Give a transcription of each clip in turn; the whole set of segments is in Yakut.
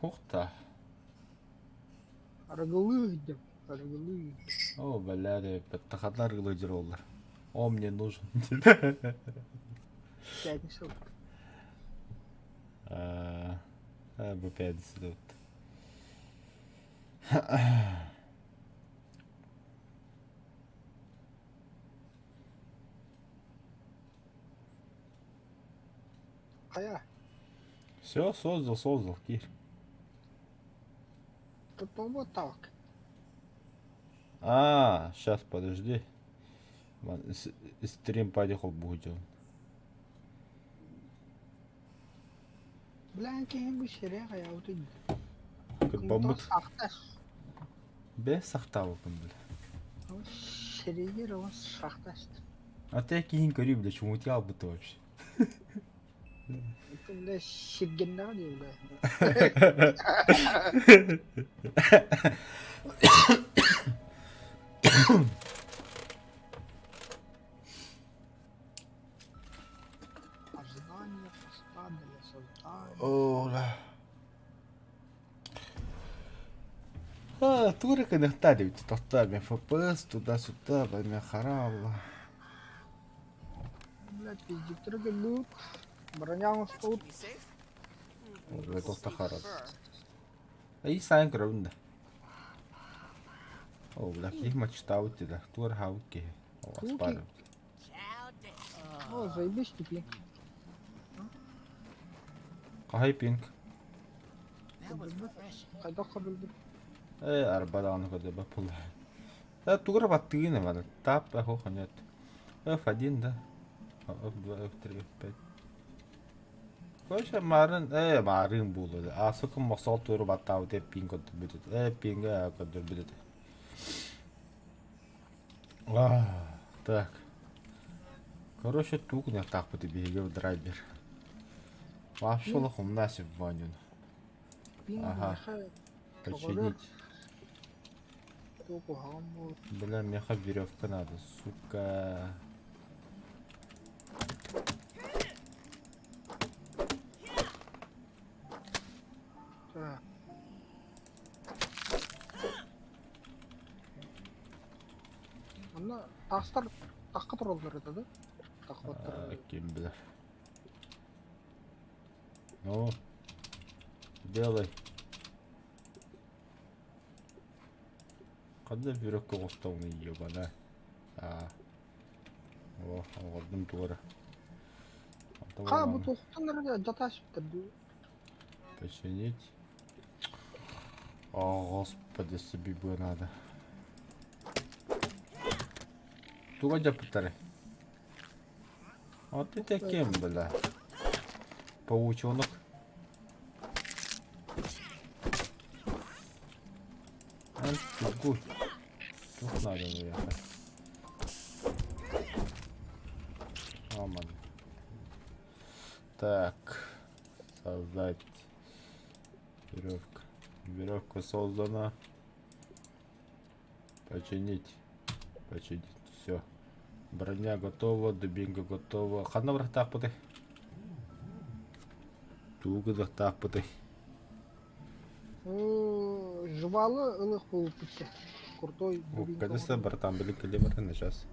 Ух та. Арыгылыы сылдьабын, арыгылыы. О, бля, баттахатар арыгылыы дьоруоллар. О, мне нужен. Пятница. А, бу пятница тут. Хайа? Все, создал, создал, Кир. Тут так. А, сейчас, подожди. Стрим падихол будет. Бля, киһи бу сире хайаабытый. Кырбаммыт. Бе сахтаабыппын бля. Сиригер ол сахтаст. А ты киһин көрүү бля, чумути албыты вообще. Бля, сиргеннэҕэ дии бля. Ожидание поста для создания. О, А, тугу эрэ кыныахтаа диэбит тохтоо мен ФПС туда-сюда мен хараалла. Блядь, пиздюктары лут. Броня оҥостубут. Туохта харас. Ай сайын көрөбүн да. О, бля, киһи мачтаабыт дии да. Тугу эрэ хаабыт киһи. О, аспаар. О, заебись ты Хаһай пинг? Хайдах хабылбыт? Э, арба даҕаны көрдөбө пула. Э, тугу эрэ баттыгын эманы. Тап, эхо, нет. F1 да. F2, F3, F5. Короче, марын, э, марын буолуо. Аасыкын мосол тууру баттаабыт эппиин көрдөрбүт этэ. Э, пингэ көрдөрбүт этэ. А, так. Короче, тук ньахтаахпыт биһиги драйвер. Вообще умна Ванюн. Ага. Починить. Бля, меха веревка надо, сука. Так. Онно таастар тахха тураллар этэ да? Таххаттар. Ким билэр. Ну, делай. Ханна веревка оҕустаҕына ебана. Аа. О, оҕордум туора. Ха, бу туохтан эрэ дьатаасыптар дуу? Починить. О, господи, себе бы надо. Туга дьаппыттары? Вот ты таким, бля. Паучонок. Антигуй. Тут надо выехать. Аман. Так. Создать. Веревка. Веревка создана. Починить. Починить. Все. Броня готова, дубинка готова. Ханна барахтаахпытый? Тугу гынахтаахпытый? Жвалы ылых буолбут Крутой дубинка. Конечно, братан, были калибры сейчас.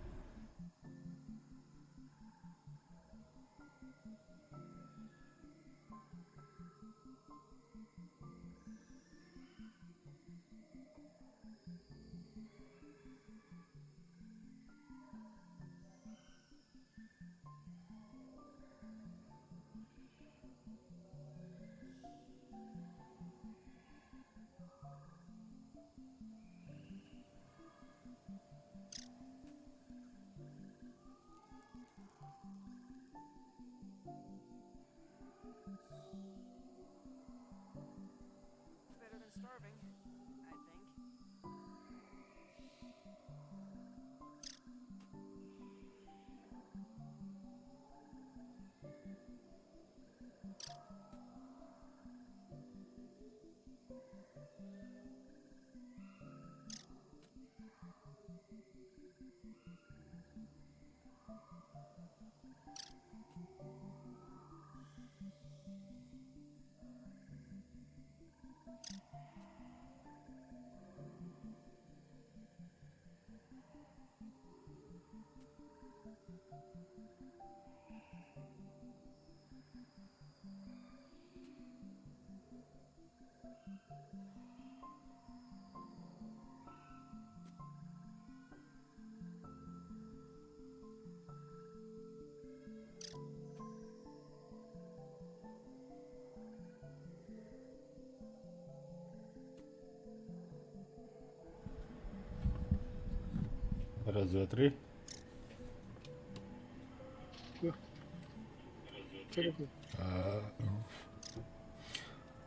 Раз, два, три.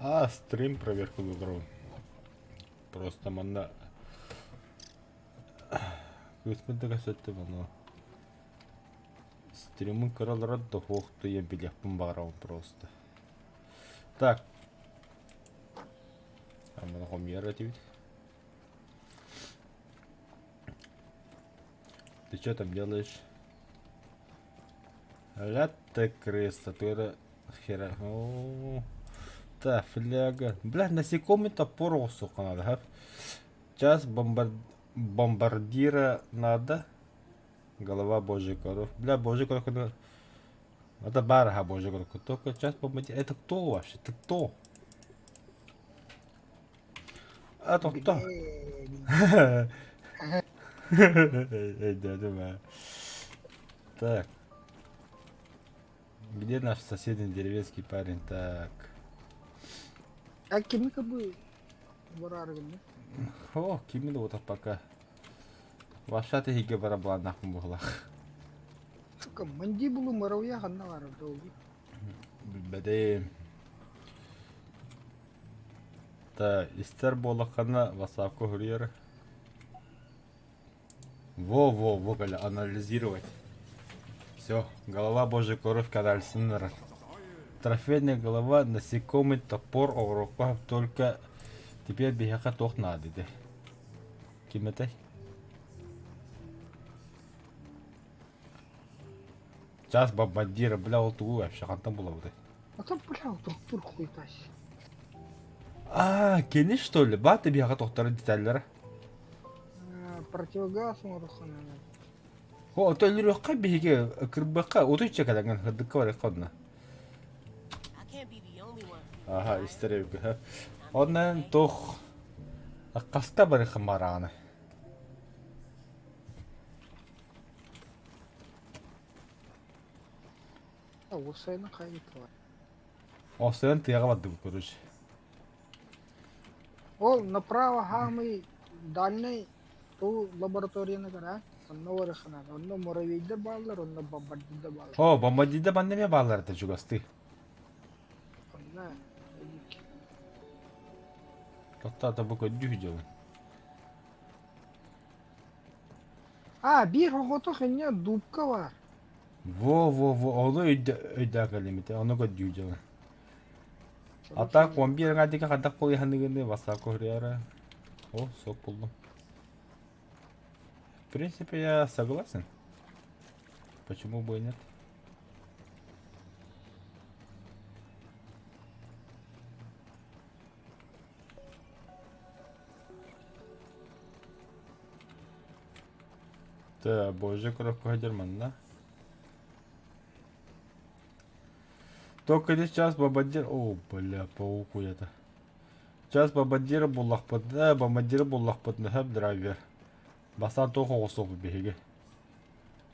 А, стрим проверку выбрал. Просто манна кыыспын да кэпсэттим ону. Стримын көрө олорор да суох туйан билиэхпин баҕарабын просто. Так. Амманы хомуйар этибит. Ты что там делаешь? Ля ты крыса, ты это хера. О, та фляга. Бля, насекомый топор, сука, надо. ха? Сейчас бомбардира надо. Голова божий коров. Бля, божий коров. Это барха божий коров. Только сейчас бомбардир. Это кто вообще? Ты кто? Это кто? Өйдөөтүм Так. Где наш соседний деревенский парень? Так. А кими кыбы барар гынна? О, кими да вот пока. Ваша тиһигэ бара былааннаахпын буоллах. Сука, мандибулу муравья ханна баар долги. Билбэтим. Та истэр буоллаххына ватсапка суруйар. Во-во, во, бля, анализировать. Все, голова божий кровь канальсыннар. Трофейная голова, насекомый топор, оҕуруокка только теперь биһиэхэ туох наада ити? Ким этэй? Час бомбардира, бля, ол тугу вообще хантан булабытай? А то бля, тур хуйтась. А, кини что ли? Баты биһиэхэ тохторо деталлара. Противогаз оҥороххуна. О, то өлөрүөххэ биһиги кырбыахха утуйча кэлэҥҥин сырдыкка барыахха онно. Аха, истэр эбиккэ. Онон туох хаста барыахха марааны. Уопсайынан хайытыла. Уопсайынан тыаҕа бардыбыт короче. Ол направо хаамый дальний ту лабораторияны кара онно барыхына онно муравейдар бааллар онно бомбардирдар бааллар. О, бомбардирдар манна эмиэ бааллар этэ чугастыы. Онно Тоттоото бу көрдүү дьолун. А, биир оҕото хэнньэ дубка баар. Во-во-во, ону өйдөөн кэлимите, ону көрдүү дьолун. А так он биир аҥаардыга хайдах буолуйханыгыны ватсапка суруйара. О, сок буллум. В принципе, я согласен. Почему бы и нет? Так, боже, коробка сылдьар манна. Только здесь сейчас бомбардир... О, бля, паук это. Сейчас бомбардир буллахпытына, бомбардир буллахпытына хөп драйвер. Бастаан туох оҕустуохпут биһиги.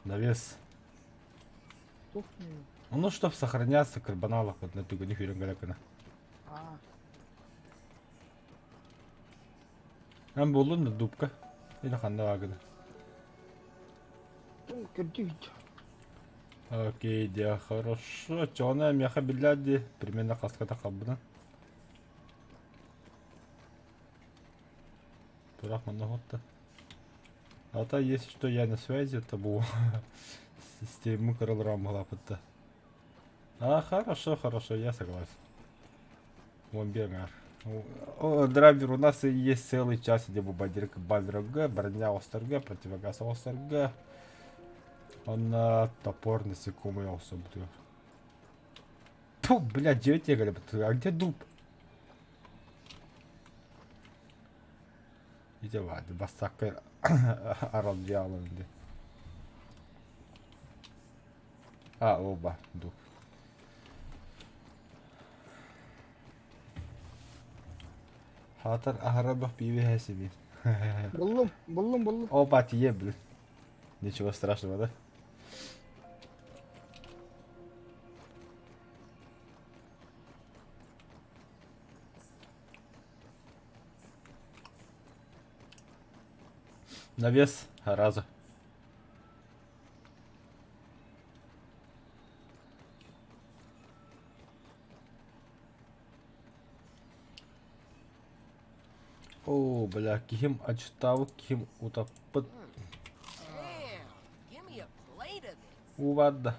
Навес. Ну, чтоб сохраняться, кырбаналахпытына түгэни хүрэн кэлэ А. Эн буоллун да дубка. Или ханна баагына. Көрдүк. Окей, дьэ, хорошо. Чоҕуна миэхэ биллэр дии, примерно хаската халбынан. Турах манна хотта. А то если что я на связи, это был систему кырылрам А, хорошо, хорошо, я согласен. Вон бегар. Драйвер, у нас и есть целый час, где бомбардир бальрга, броня осторга, противогаз осторга. Он на топор насекомый особый. Фу, блядь, девять я а где дуб? Ити баады, бастакы аралдьаалын ди. А, оба, дук. Хаатар аһара бөх пиибэ себе. Буллум, буллум, буллум. Опа, тие, блин. Ничего страшного, да? Навес раза. Оо, бля, киһим ачытаабыт киһим утаппыт. Уу барда.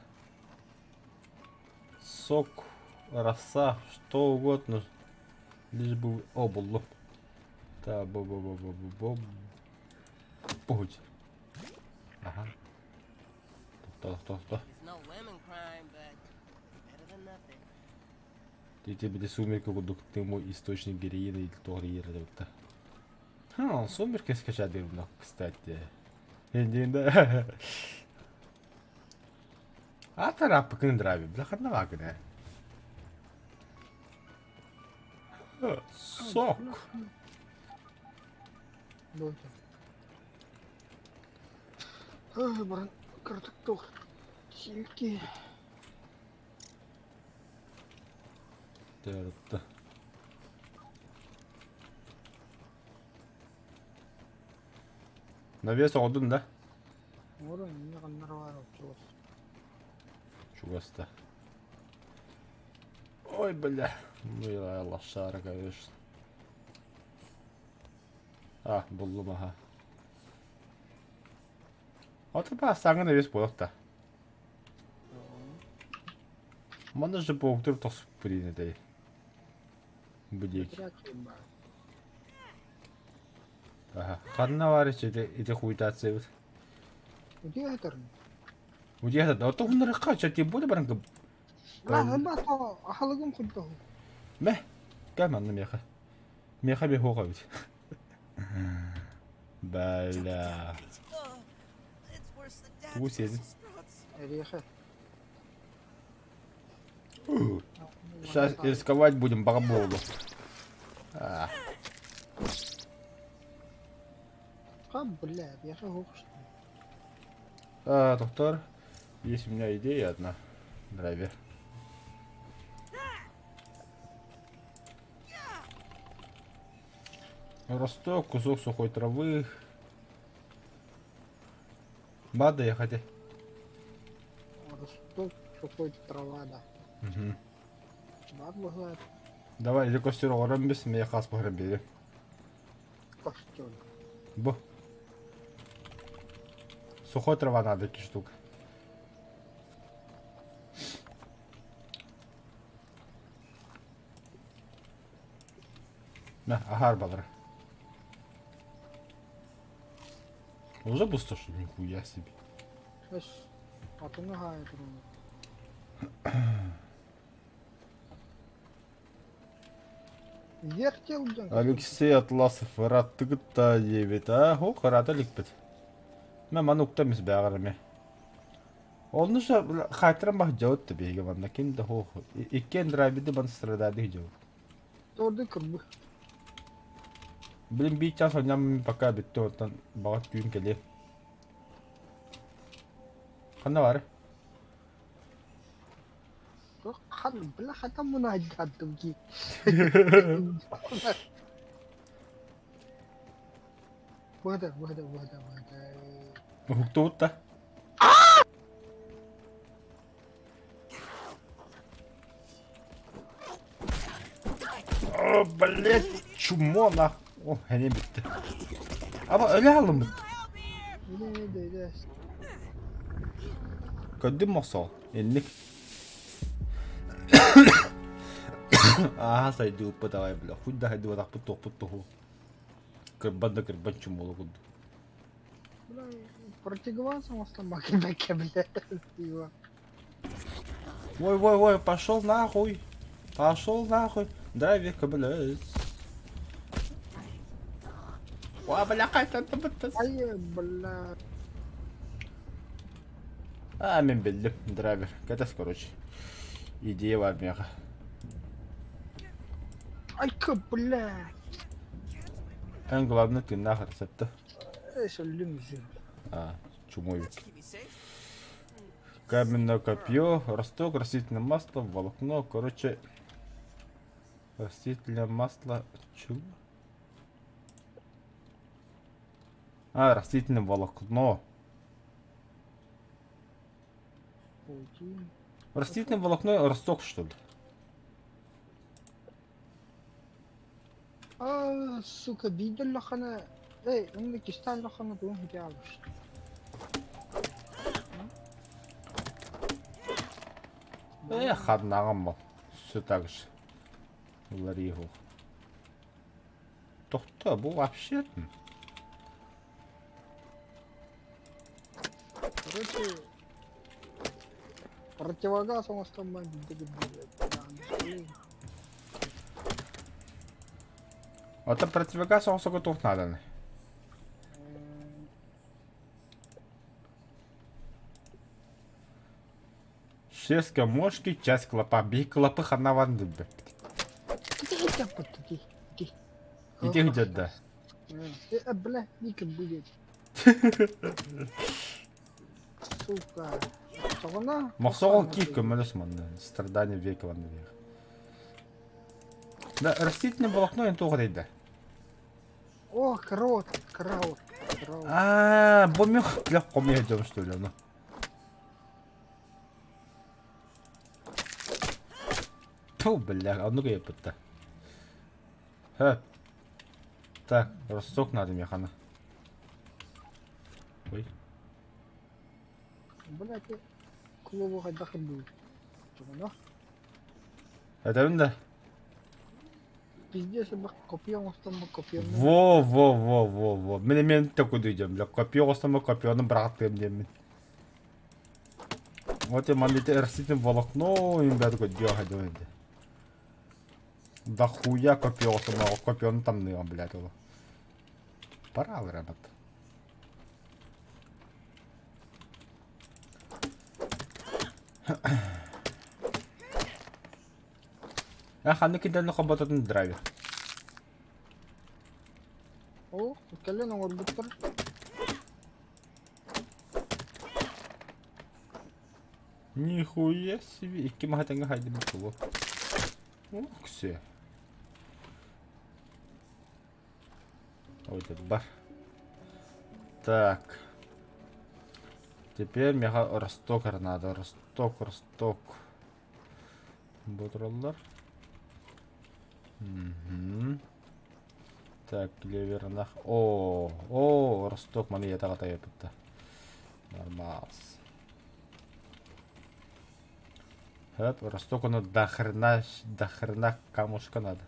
Сок, роса, что угодно. Лишь бы... О, буллум. Та, бо бо бо бо бо бо Путь. Ага. Тохто, тохто. Ти били сумерки курдук ты мой источник героина или тоҕо Ха, сумерки скачать дым, кстати. Да. А тараппыкын драви, бля ханнавагына. Сок. Баран кыратык туох силки. Төрүттэ. Навес оҕодун да? Оҕорон инньэ ханнара баар чугас. Чугас да. Ой, бля. Ну я лошара, конечно. А, буллум аха. Ото ба саҥа навес буолуохта. Манна же боктур тос принятый. Будик. Ага. Ханна бар ити ити хуйтациябыт. Удиэтэр. Удиэтэр. Ото хуннарыкка ча тем более баран Ахалыгым курдук. Мэ. Кэм анна меха. Меха би хоға бит. Бля. Тугу сиэдин? Эриэхэ. Сейчас рисковать будем бараболу. А. Ха, бля, эриэхэ суох А, доктор, есть у меня идея одна. Драйвер. Росток, кусок сухой травы. Бада я хотя. Росток, сухой трава, да. Угу. Бар быһыар. Давай, или костер оҕорон бис, мэ хас баһыран биэри. Костер. Бу. Сухой трава надо эти штук. Мә, аһар балар. Уже бусто, что ли? Нихуя себе. Эс, атыны хаайа турун. Вертел дьон. Алексей Атласов ыраттыгыт диэбит а һук ырата иликпит. Мэ маны укта мис бэҕэр эмэ. Онну же хаайтаран бах дьабыт да биһиги манна ким да хуох иккиэн драйбиды бан страдады дьабыт. Торды кырбы. Блин биир час онньам пока бүттэ оттон баҕар түүн кэлиэ. Ханна баар? Хан, бля, хата мунайдаттым ки. Быһыта, быһыта, быһыта, быһыта. Уһуктубут да? О, блядь, чмо нах. О, эне бүттэ. Аба өлө алыммыт. Илэ, илэ, Көрдүм мохсоҕол. Инник. Ааһа сайдыыппыт аҕай бля. Хуй да сайдыбатахпыт туохпут туһу. Кырбан да кырбан чумуола курдук. Бля, противогаз оҥостон бакы бля. Ой, ой, ой, пошел нахуй. Пошел нахуй. Дай века, блядь. О, бля, қайтан Ай, бля. А, мин биллим, драйвер. Кэтэс, короче. Идея бар миэхэ. Айка, бля. Эн главный тыыннаах рецепті. Өллүм үзүм. А, чумовик. Каменное копье, росток, растительное масло, волокно, короче, растительное масло, чего? А, растительное волокно. Растительное волокно росток, что ли? А, сука, биирдэ улахана, эй, онно кистээн улахана тугун хитэ Эх, ханнаҕым ол. Все так же. Уларыйыһуох. Тохто, бу вообще Короче, противогаз оҥостон биирдэ кирбиилэр. Ото противогаз оҥосорго туох нааданы? Шесть мошки, часть клопа. Биһи клопы ханна баран билбэппит. Ити ити. Ити сылдьар да? Бля, Ника будет. Сука. Тоҕуна? Мохсоҕол киир көмөлөс манна. Страдание века манна век. Да, растительное волокно эн туох этэйдэ? О, крот, крот, крот. Аа, бу мин бля хомуйа дьон что ли, ону. Тьфу, бля, оннук ыйыппытта. Һэ. Так, росток надо механа. Ой. Блядь, клубу хайдах будет? Тоҕуна? Этэбин да? Пиздец, копье оҥостоммут копье. Во, во, во, во, во. Мин эмиэ такуду идем, бля. Копье оҥостоммут копьену быраҕаттыам диэммин. Вот и манна растительное волокно, им бля такой дёха делает. Да хуя копье оҥостоммут, копьену тамныам, блядь, ол. Пора вырабат. А ханнык кидэн хобототун драйвер. О, кэлэн оҥорбуттар. Нихуя себе, икки маһа тэҥҥэ хайдыбыт тугу. Ох, все. Ой, бар. Так. Теперь меха росток надо. Росток, росток. Бутроллар. Угу. Так, клевернах. О, о, росток маны ятаға тайыппытта. Нормалс. Хөп, росток оны до хрена, до хрена камушка надо.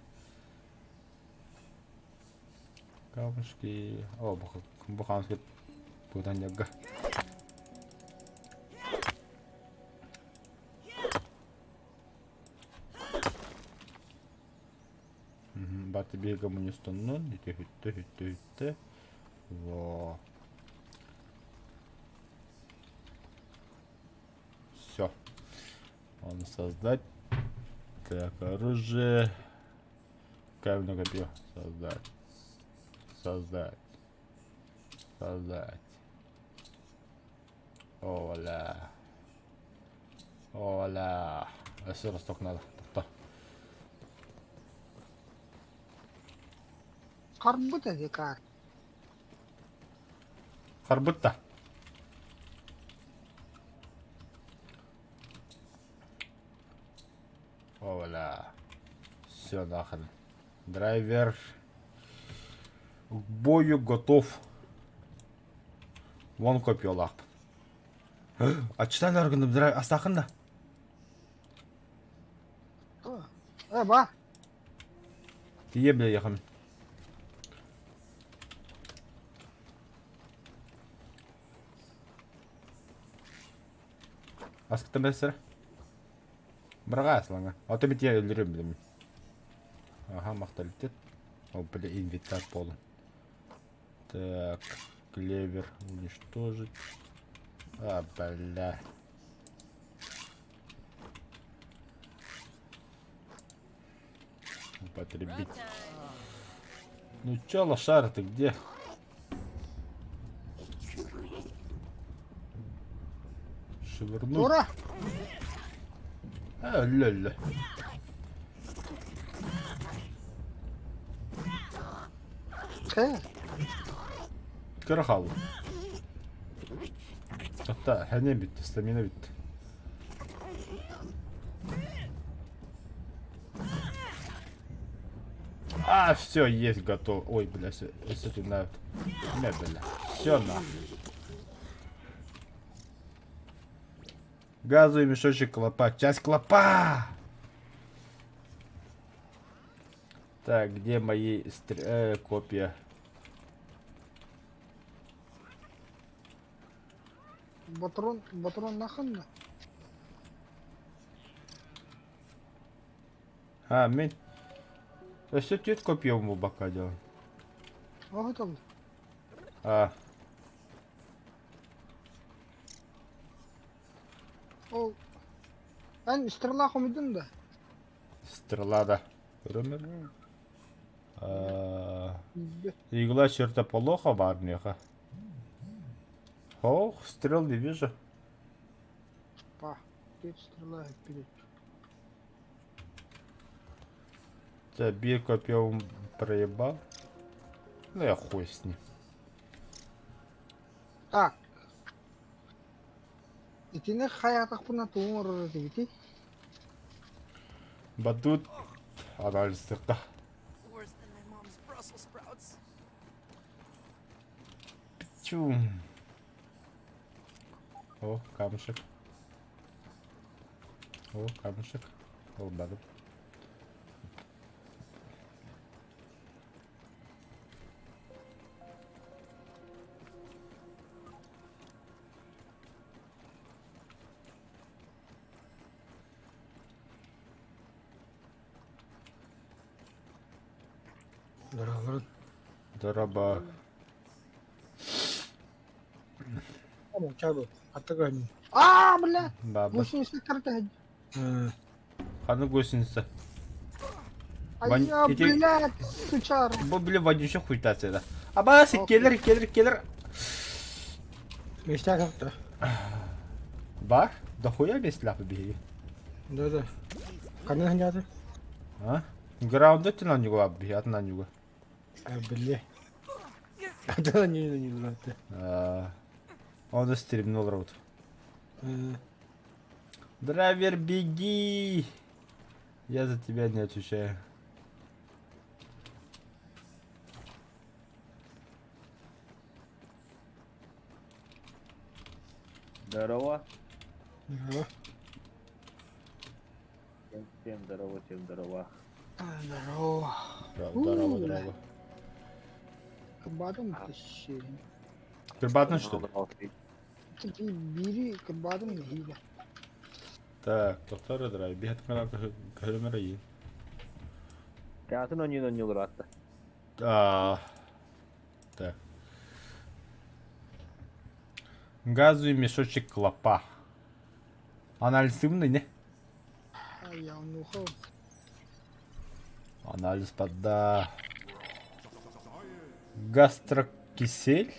Камушки. О, бу камушки бутан ягга. Баты бигэ мунньустоннун, ити хүттэ, хүттэ, хүттэ. Во. Все. Он создать. Так, оружие. Каменное копье. Создать. Создать. Создать. Оля. Оля. Өссө росток надо. Тохто. Харбыт эдикар. Харбыт да. Оля. Все нахрен. Драйвер. К бою готов. Вон копьелаахпын. Ачтан аргыным драйв астаахын да. Э, ба. Тиийэ бile яхын. Аскыттан бэсэр. Быраҕаа аслаҥа. Ото битиэ өлөрүм билим. Аха, махталитет. О, бля, инвентарь полон. Так, клевер уничтожить. А, бля. Употребить. Ну чё, лошара, ты где? Швырнуть. Тура! А, өллө-өллө. Хэ? Кыра хаалла. Hatta хәне битте, стамина битте. А, все, есть, готов. Ой, бля, все, все ты на... Не, бля. Все на. Газовый мешочек клопа. Часть клопа! Так, где мои копья? Ботурун, ботуруннаххын да? А, мин... Өссө түөрт копьем булбакка дьон. Оһотол. А, Ол эн стрела хомуйдун да? Стрела да. Көрөмөр. Игла чертополоха бар меха. Ох, стрел не вижу. Па, пет стрела вперед. Та биир копьем проебал. Ну я хуй с ним. Так. Итини хайаатахпына тугу оҥорор этибитий? Батут анализтыкка. Worse than my mom's Brussels sprouts. Чум. О, камушек. О, камушек. Ылбадым. Дороголорун. Дороба. Чабы. Аттыгани. Аа, бля! Баба. Гусеница карта. Ханы гусеница. Айя, блядь, сучара. Бу били вонючая хуйта да. Абасы келер, келер, келер. Мечта как-то. Бар? Да хуя без ляпы беги. Да, да. Ханна ханьяты? А? Граунда ты на него абби, от на него. А, бля. А не не не Он стремнул рот. Драйвер, беги! Я за тебя не отвечаю. Здорово. Здорово. Всем здорово, всем здорово. Здорово. Здорово, здорово. Кырбаатым тащи. Кырбаатын что ли? Бири кырбаатым нэһиилэ. Так, тоқтар драйв. Бихат канал көрөмөр. Театын онньуун онньуулар атта. Так. Газовый мешочек клопа. Анализ не? Я онуха. Анализ подда. Гастрокисель?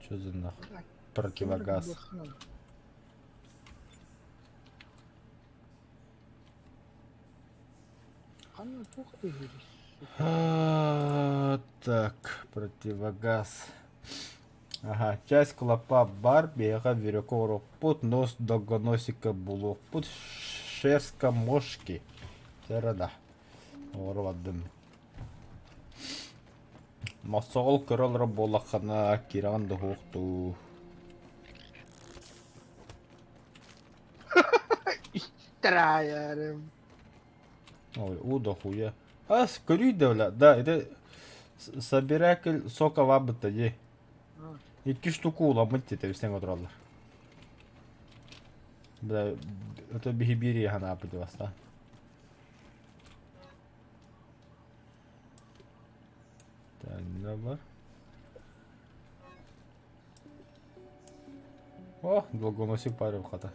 Что за нахуй? Противогаз. Так, противогаз. Ага, часть клопа бар, бега верёка нос долгоносика булукпут, шерстка мошки. Терада. Оҕоробадым. Мосоҕол көрө олорор буоллаххына кирэҕин да уһуохтуу. Тараярым. Ой, уу да хуя. Ас, көрүй да бля. Да, это собиратель сока бабыта дии. Икки штука уламмыт диэтэ истэн отыраллар. Бля, это биһи биир ханааппыт баста. Так, бар. О, долгоносик пару хата.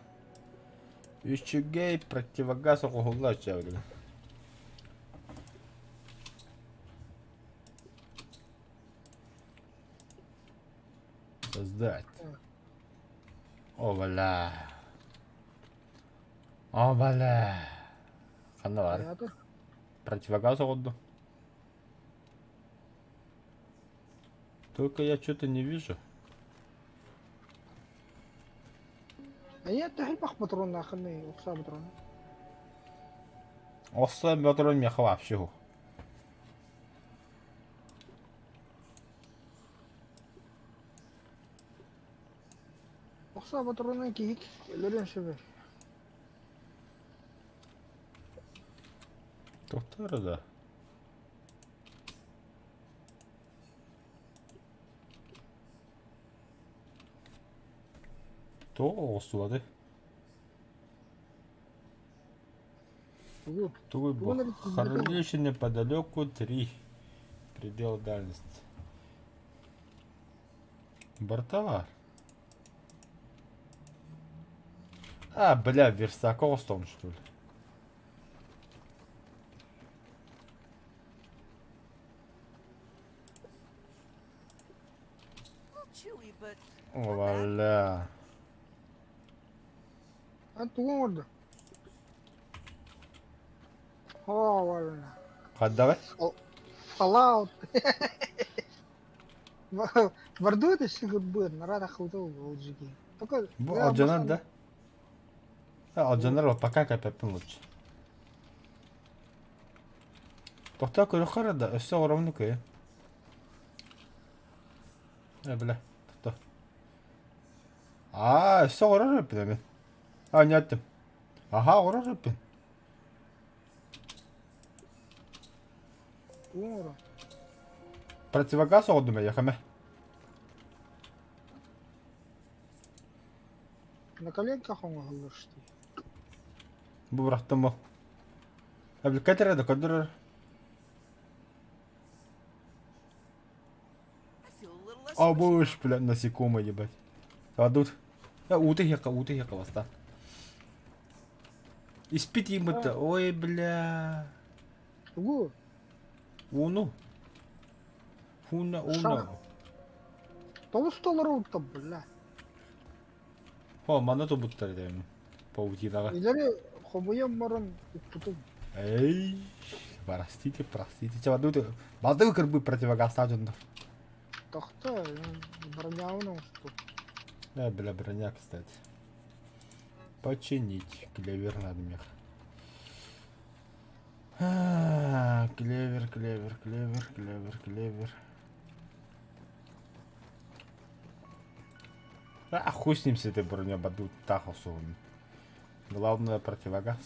Үчүгэй противогаз оҕоһулла чабылы. Создать. О, бля. О, бля. Ханна баар? Хайаата? Противогаз оҕордум. Только я что-то не вижу. Эйэ төһө патроннааххыный уксаа патрона? Охсо патрон миэхэ вообще суох. Охсоо патронун киһи өлөрүөн сөбө. Тохтоор да. Тоҕо оҕустубатый? Тугу? Тугуй бу? Тугун эрэ тиийбэтэ Хранилище неподалеку 3. Предел дальности. Бортовар. А, бля, верстак оҕостом что ли? A little chewy, but О, бля. Эн тугу оҥордо? Оо, барына. Хайдаҕый? Fallout. Бардыбыт өссө кырбыыр, нараад ахыбыта ол дьиги. Только Бу алдьанар да? Алдьанар пока кэпэппин лучше. Тохтоо көрөххө эрэ да, өссө оҕоромну көйө. Э, бля, тохтоо. Аа, өссө оҕорор эппин эми. А, не аттым. Аха, оҕорор эппин. Оҥоро. Противогаз оҕордум эйиэхэ эмэ. На коленках оҥоһуллар что ли? Бу бырахтым бу. Эбилкэ эрэ да көрдөрөр. I feel a little less А squishy будешь, now. бля, насекомые, ебать. Кладут. Уута иһиэххэ, уута иһиэххэ бастаан. Испит ииммит Ой, бля. Тугу? Ууну. Хуна, уна. Тоҕус толору бля. О, манна турбуттар этэ паутинаҕа. Илэри хомуйан баран укпутум. Эй, простите, простите. Чэ, бардыбыт, бардыбы кырбый противогазтаах дьоннор. Тохто, бронябын оҥосту. Да, бля, броня, кстати. Починить. Клевер надо мех. А, клевер, клевер, клевер, клевер, клевер. А хуй с ним с этой броней обойдут таах охсуһун. Главное противогаз.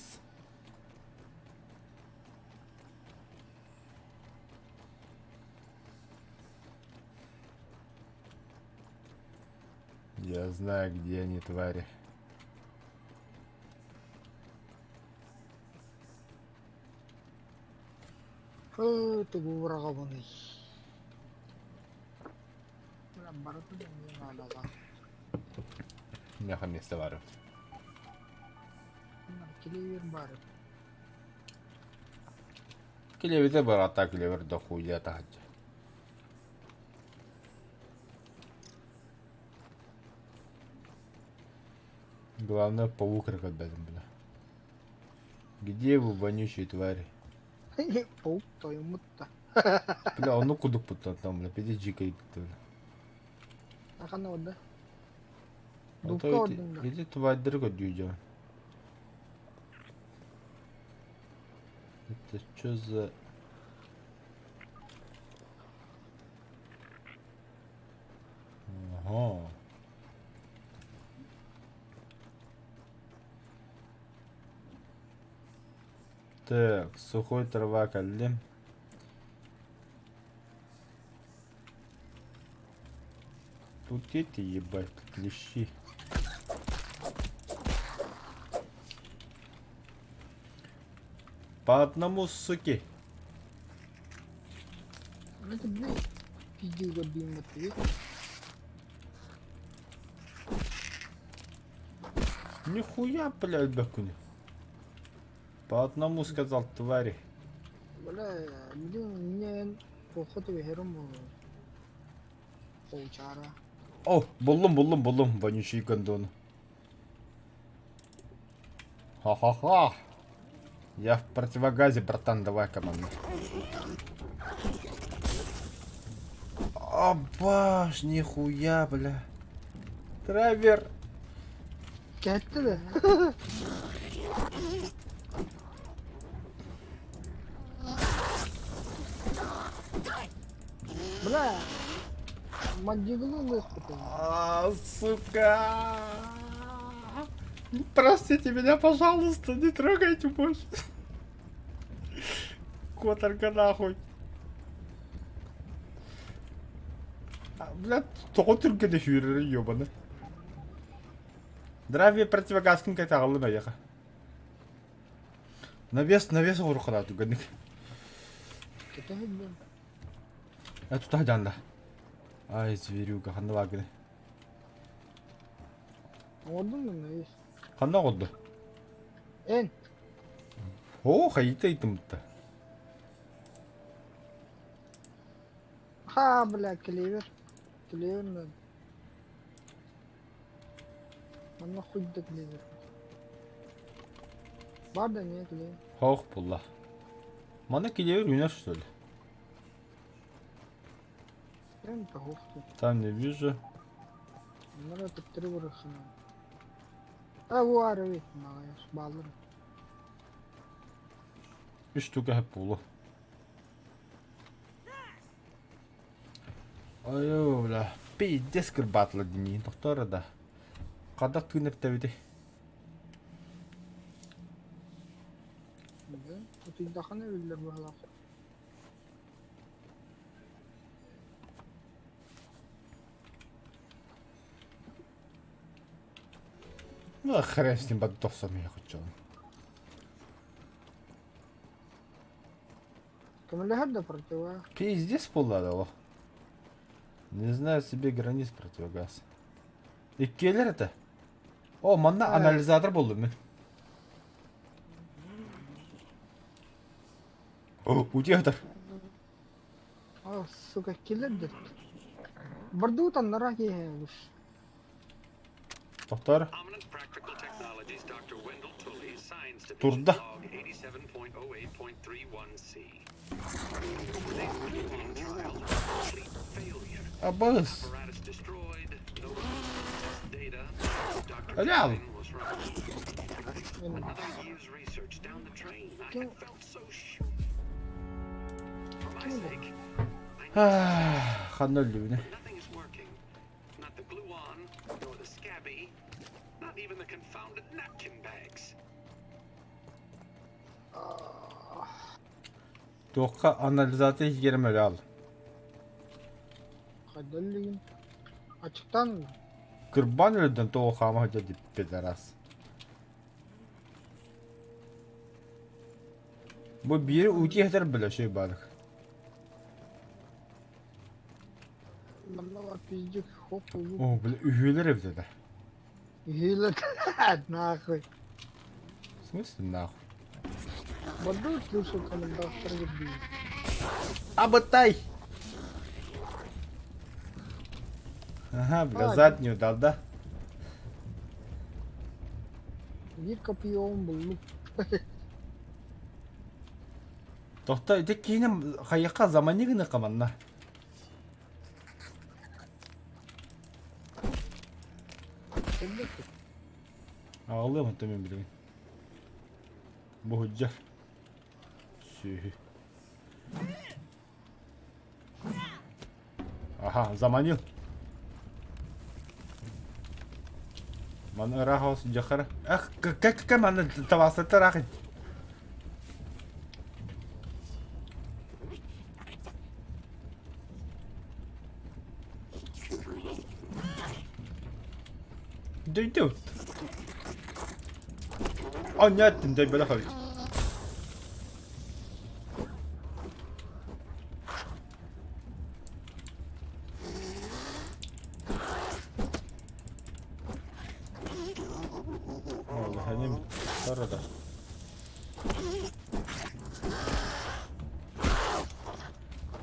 Я знаю, где они, твари. Һы, тугу быраҕабыный. Барытын эмиэ наадалаах. Миэхэ миэстэ баар. Клевер баар. Клеверде барата клевер да хуя таһырдьа. Главное паук ракотбэтим бля. Где вы, вонючие твари? Паук тоймут да. Бля, ону кудук там, бля, пиздец дьиикэй бля. Ханна барда? А Дубка то бардыҥ да? эти, эти тварьдары көрдүү Это что за... Ага. Так, сухой трава кэллим. Тут эти ебать, клещи. По одному, суки. Это, блядь, пиздюга дымит. Нихуя, блядь, бакуни. По одному сказал, твари. Бля, блин, мне походу верим получара. О, буллум, буллум, буллум, вонючий гондон. Ха-ха-ха. Я в противогазе, братан, давай команду. Абаш, нихуя, бля. Драйвер. Кэттэ да? Бля, мандигулу лыхпытын. А, сука! Простите меня, пожалуйста, не трогайте больше. Которга нахуй. А, бля, тоҕо түргэнэ сүүрэрэ ёбаны. Драви противогаскын кэтаҕаллым эйиэхэ. Навес, навес оҕуруккалаа түргэнник. Кэтэһин Э, тута дьаанда. Ай, зверюга, ханна бааргыный? Оҥордуҥ да навес. Ханна оҕорду? Эн. Оо, хайыта ыйтымытта. Ха, бля, клевер. Клевер надо. Манна хуй да клевер. Бар да не клевер. Хоох булла. Манна клевер үүнэр что ли? Прям похуй. Там не вижу. Манна төттөрү барыаххына. А, буар эбит, маҕайас, бааллар. Үс штука хэп буолуо. Айуу, бля. Пиздец кырбаатылар дии тохтоор да. Хадах тыын эптэбитий? Да, утуйдаххына биллэр быһалаах. Ну, хрен с ним баттохсом я хочу. Көмөлөһөр да противогаз. Пиздец буолла Не знаю себе границ противогаз. Иккиэлэр это. О, манна анализатор буллум мин. О, утиатар. О, сука, киллер Бардуу таннара киһи Тохтоор. Турда. Абыс. Алял. Ханна өллүбүнэ. Туохха анализация иһигэр мөлөөл. Хайда өллүгүн? Ачыктаан Кырбан өлөрдөн тоҕо хаама сылдьар диппит араас. Бу биир утии этэр бөлөсүй баалык. Манна бар пиздюк хоп улуу. О, бля, үһүөлэр эбит этэ. Үһүөлэр нахуй. В смысле нахуй? Бардуу слушал комендантор кирдии. Абытай! Ага, бля, заднюю дал, да? Биир копьем буллум. Тохто, ити киинэ хайыха замани гыныха манна. Аҕалыам оттон мин билигин. Буһуддьар. Сүөһү. Аха, заманил. Маны ыраах оҕус дьахара. Ах, как маны табаастаттар аах Дөйдөт. Анньааттын дөйбөлөх эбит. Аллаханим сарада.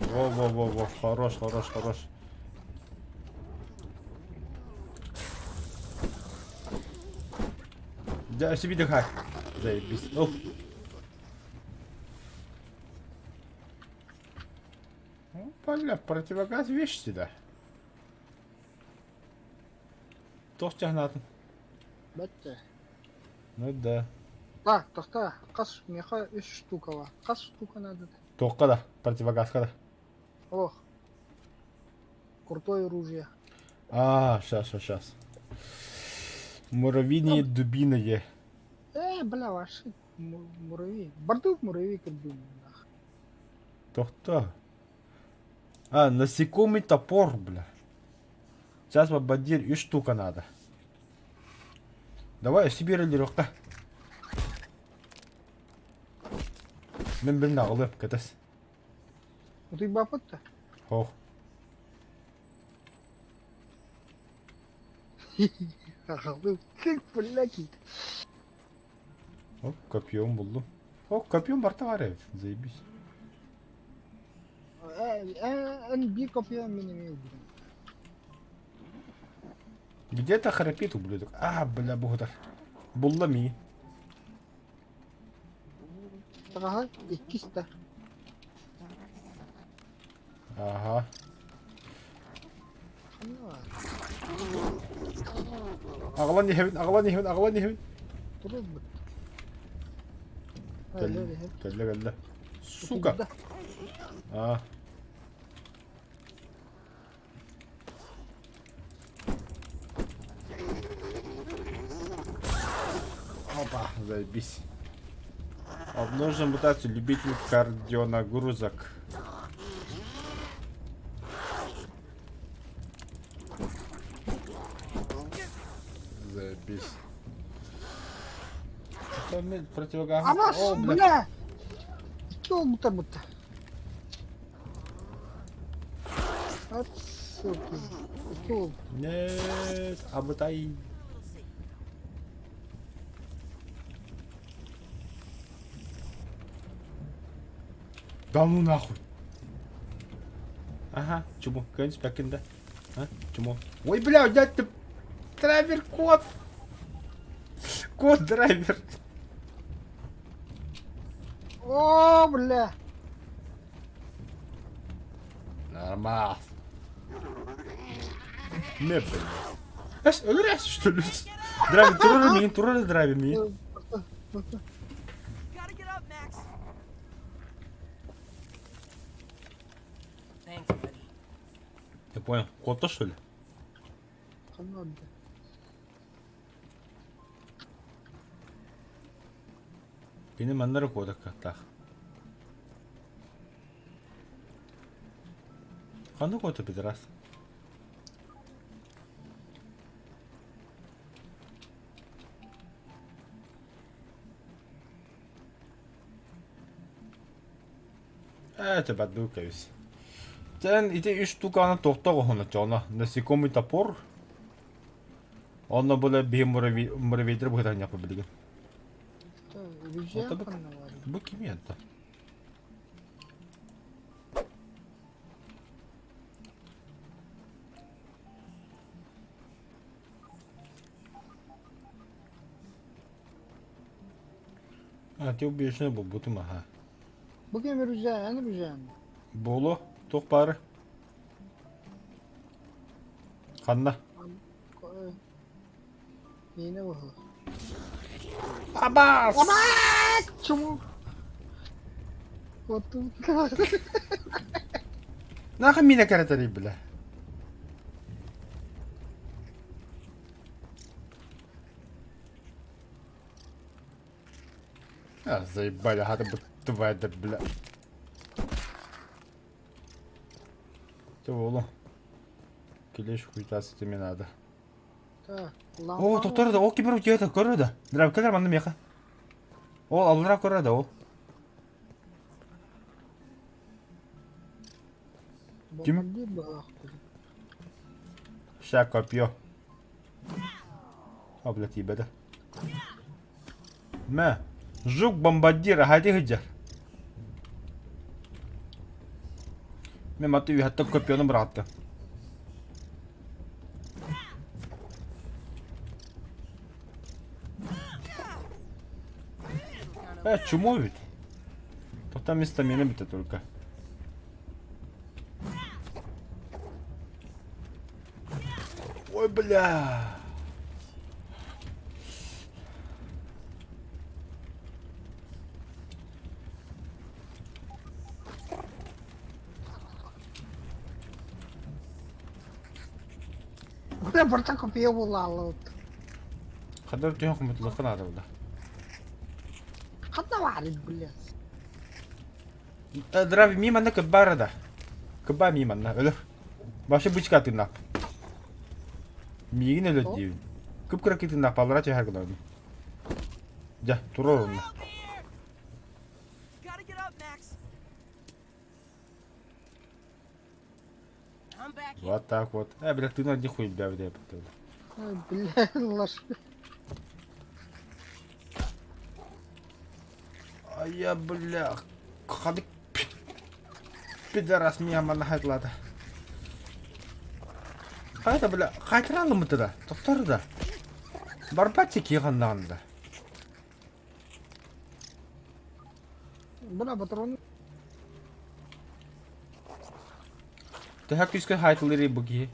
Во-во-во-во, хорош, хорош, хорош. Да, өссө биир хай. Заебись. Оп. Ну, бля, противогаз вещь сюда. Туох чаһынаатын? Бэтте. Ну да. Так, тохта, хас миэхэ үс штука бар. Хас штука надо? Туохха да, противогазка да. Ох. Крутое оружие. А, сейчас, сейчас, сейчас. Муравьиные дубины е. Э, бля, ваши муравьи. Бардук муравей кырдым. Тохто. А, насекомый топор, бля. Сейчас бомбардир и штука надо. Давай, себе ролировка. Мен бір нағылып, кәтіс. Утуйбаппыт да? Ох. Аҕалым, блядь. Оп, копьем буллум. О, копьем барта бар эбит. Заебись. Эн биир копье мин эмиэ ылбытым. Где-то храпит ублюдок. А, бля, бугутар. Булла ми. Таҕаһа иккис да. Ага. Ханна баар? Аҕалан иһэбин, аҕалан иһэбин, аҕалан иһэбин. Турарбыт. Кэллэ, кэллэ, кэллэ. Сука! А. Опа, заебись. Обнаружена мутацию любитель кардионагрузок. Заебись. Это противогаз. Амас, О, бля. бля! Икки уолбуттар бутта. От суки. Икки уол. Нет, абытай. Да ну нахуй. Ага, чему? Көнс бәкинде. А, чему? Ой, бля, дядь ты драйвер код. Код драйвер. О, бля! Нормас. Не, бля. Эс, өлөр что ли? Драйвер, турар миин, турар драйвер миин. Gotta get up, Max. Thanks, buddy. Я понял. Кот что ли? Ханна орда. Кини манна эрэ куотаккаттаах. Ханна куота пидорас? Ээ, это бадука весь. Тэн ити үс штуканы тохто оһуна чоно. Насекомый топор. Онно була биһи муравейдер быһытанньаппы билигин. Рүзээн ханна баарый? Бу кими это? А, ты убежишь булбутум, аха. Бу ким Рүзээн, эн Рүзээн. Буолуо, туох баары? Ханна? Миинэ быһыы. Абаас! Абаас! Чуму! Оту. Нахуй миинэ кэрэтэрий бля? А, заебали, хата бы тварь, бля. Ты волу. Келеш хуйтасы тебе надо. О, тоқтор да, ол кибер утиета көрөр да. Драв келер манна меха. Ол аллара көрөр да ол. Ким? Ща копье. О, блядь, ебеда. Мэ. Жук бомбардир, аһади сылдьар. Мин маты үһэттэн копьену быраҕаттым. Чмо ведь? Тота место мені бите только. Ой, бля. Бля, барта копье булаалыбыт. Хадar түһэн хомутуллахха наада буолла. Ханна баарый, бля? Драви мии манна кыббаара да. Кыббаа мии манна өлөр. Вообще бычка тыыннаах. Миигин өлөр диибин. Кып-кыра тыыннаах баллара түһэр гынабын. Дьэ, туруор онно. Gotta get up, Max. I'm back here. Вот так вот. Э, бля, тыына нихуй бля, бля, бля. Ой, бля, лаш. А я, бля, хадык пидорас меня манна хайтлата. Хайта, бля, хайтыралымыты да, тоқтар да. Барбатик киғаннағында да. Бля, патрон. Төһө күүскэ хаайтылыырый бу киһи?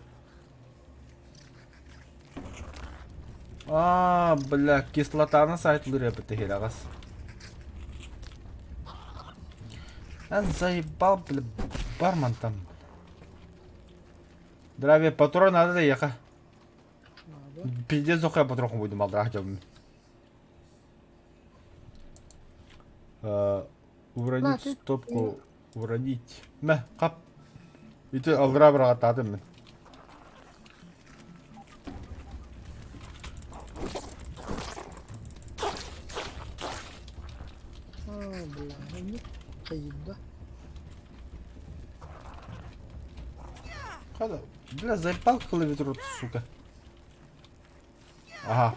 Аа, бля, кислотаны саайтылыыр эбит иһирэҕэс. А заебал, бля, барман там. Здравия, патрон надо да ехать. Пиздец, зохая патрон будем алдыраах дьоммун. Уронить стопку, уронить. Мэ, хап. Ити аллараа быраҕаттаатым мин. Бля, хайда. Хада, бля, заебал клавиатуру, сука. Ага.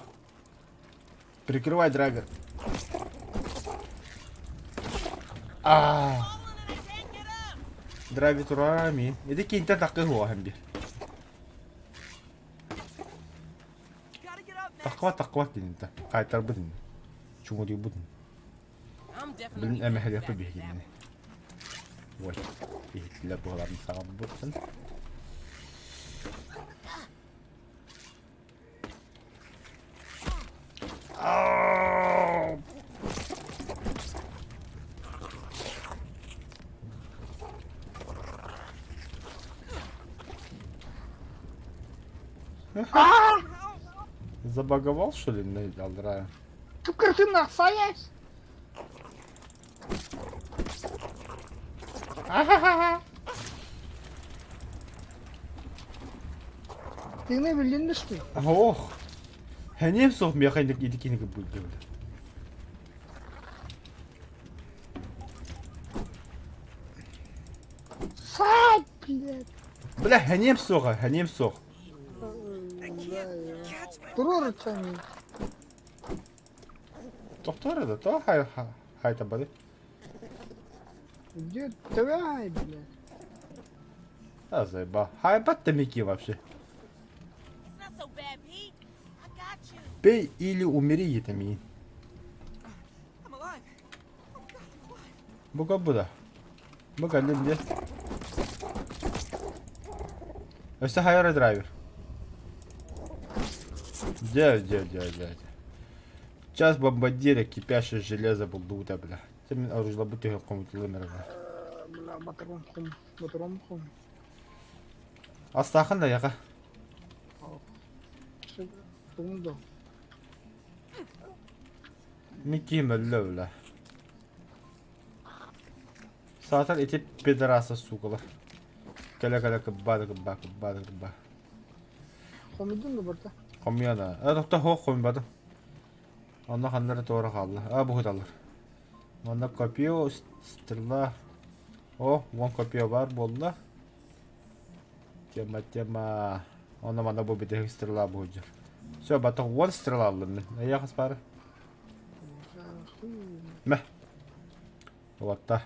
Прикрывай драйвер. А. Драйвер турами. Иди кинтен такы хуахан бир. Таква таква кинта. Кайтар бутын. Чуңури бутын. Билин эмэһэлиэхпит биһигини. Ой, иһиттилэр буоларын саҕалбыппын. Забаговал, что ли, на Алдрая? Кып-кыртын ахсаяс. Тыына биллин что? Ох! Хәнием суох миэхэ ити киһини кыббыт Сать, блядь. Бля, хәнием суоҕа, хәнием суох. Туруор чами. Тохтоор да, то хай хай табады. Где твай, блядь? А заеба. Хайбат мики вообще. Пей или умри, это Бука буда. Бука линде. Өссө хайра драйвер. Дя, дя, дя, дя, дя. Час бомбардира кипящее железо булдута, бля. Ты мен оружие бутыга комутылы мэрга. Бля, батаром хум, батаром хум. Астахан да яка. Тумдо. Микки мөллө, бля. Саатар ити пидораса сукалар. Кэлэ-кэлэ кыббаады кыббаа кыббаады кыббаа. Хомуйдун да барта. Хомуйа да. Э тохто хоох хомуйбатым. Онно ханна эрэ туора хаалла. А буһуталлар. Манна копье, стрела. О, уон копье баар буолла. Тема, тема. Онно манна бу бүтэһик стрела буһудьар. Все, батах уон стрела аллым мин. Эйиэхэ баары. Мэ. Уотта.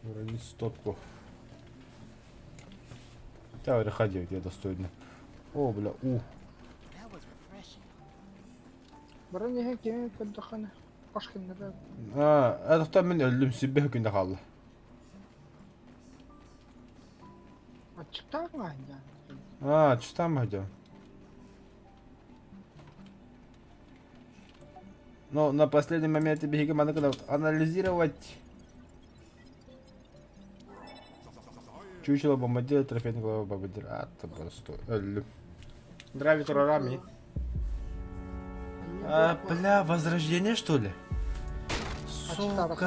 Уронить стопку. Давай, ходи, где достойно. О, бля, у. Баран иһэн кими көрдөххүнэ. Пашкиннара. Аа, это мин өллүм сүбэ күндэ хаалла. Аччыктаах маһын Аа, аччыктаах маһын Но на последний момент биһиги маны анализировать Чучело бомбардир, трофейный голова бомбардир. А, это просто өллүм. Драйвер Рами. А, бля, возрождение что ли? Сука.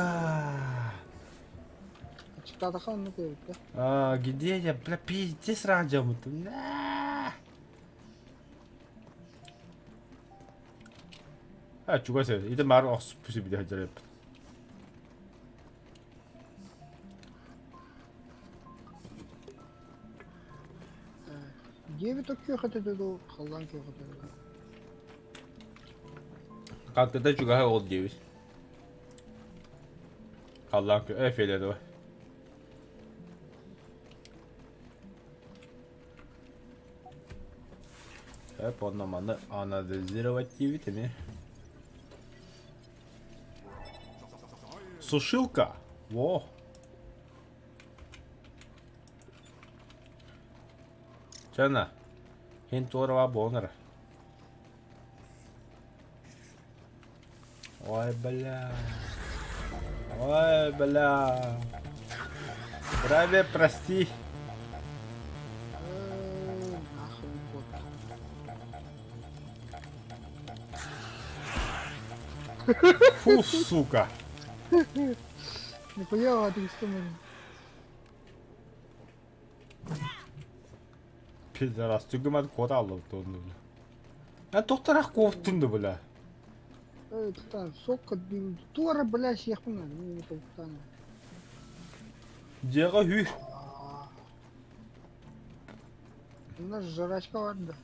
А, где я, бля, пиздец радио. А, чугас ити маар охсуппус били сылдьар эбиппит. Диэбит күөх этэ дуу, халлаан күөх этэ дуу. Хантыта чугаһа ол диэбит. Халлаан кү... Э, фиолетовый. Эп, онно маны анализировать диэбит эмиэ. Сушилка! Во! Чана, хин туорава буолан Ой, бля. Ой, бля. Браве, прости. Фу, сука. Нихуя ты что мы. Пидорас, түгімат кода алып тонды, бля. А тоқтарақ коптунду, бля. Сокка туора, бля, сиэхпин не Дьиэҕэ үһү. У нас жрачка бар да.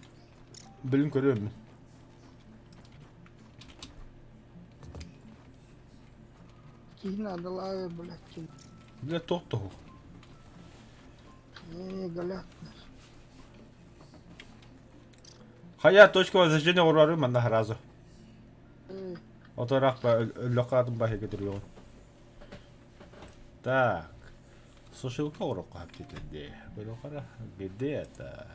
Билин көрүөм мин. Киһини адалаабы, блядь, ким. Бля, туох туһу. Э, галя. Хайа, точка возрождения урары манна сразу. Отораах өллөххө атын баһыйга туруйуҕун. Так. Сушилка урукку хаптитинди. Көрөхөрө где это?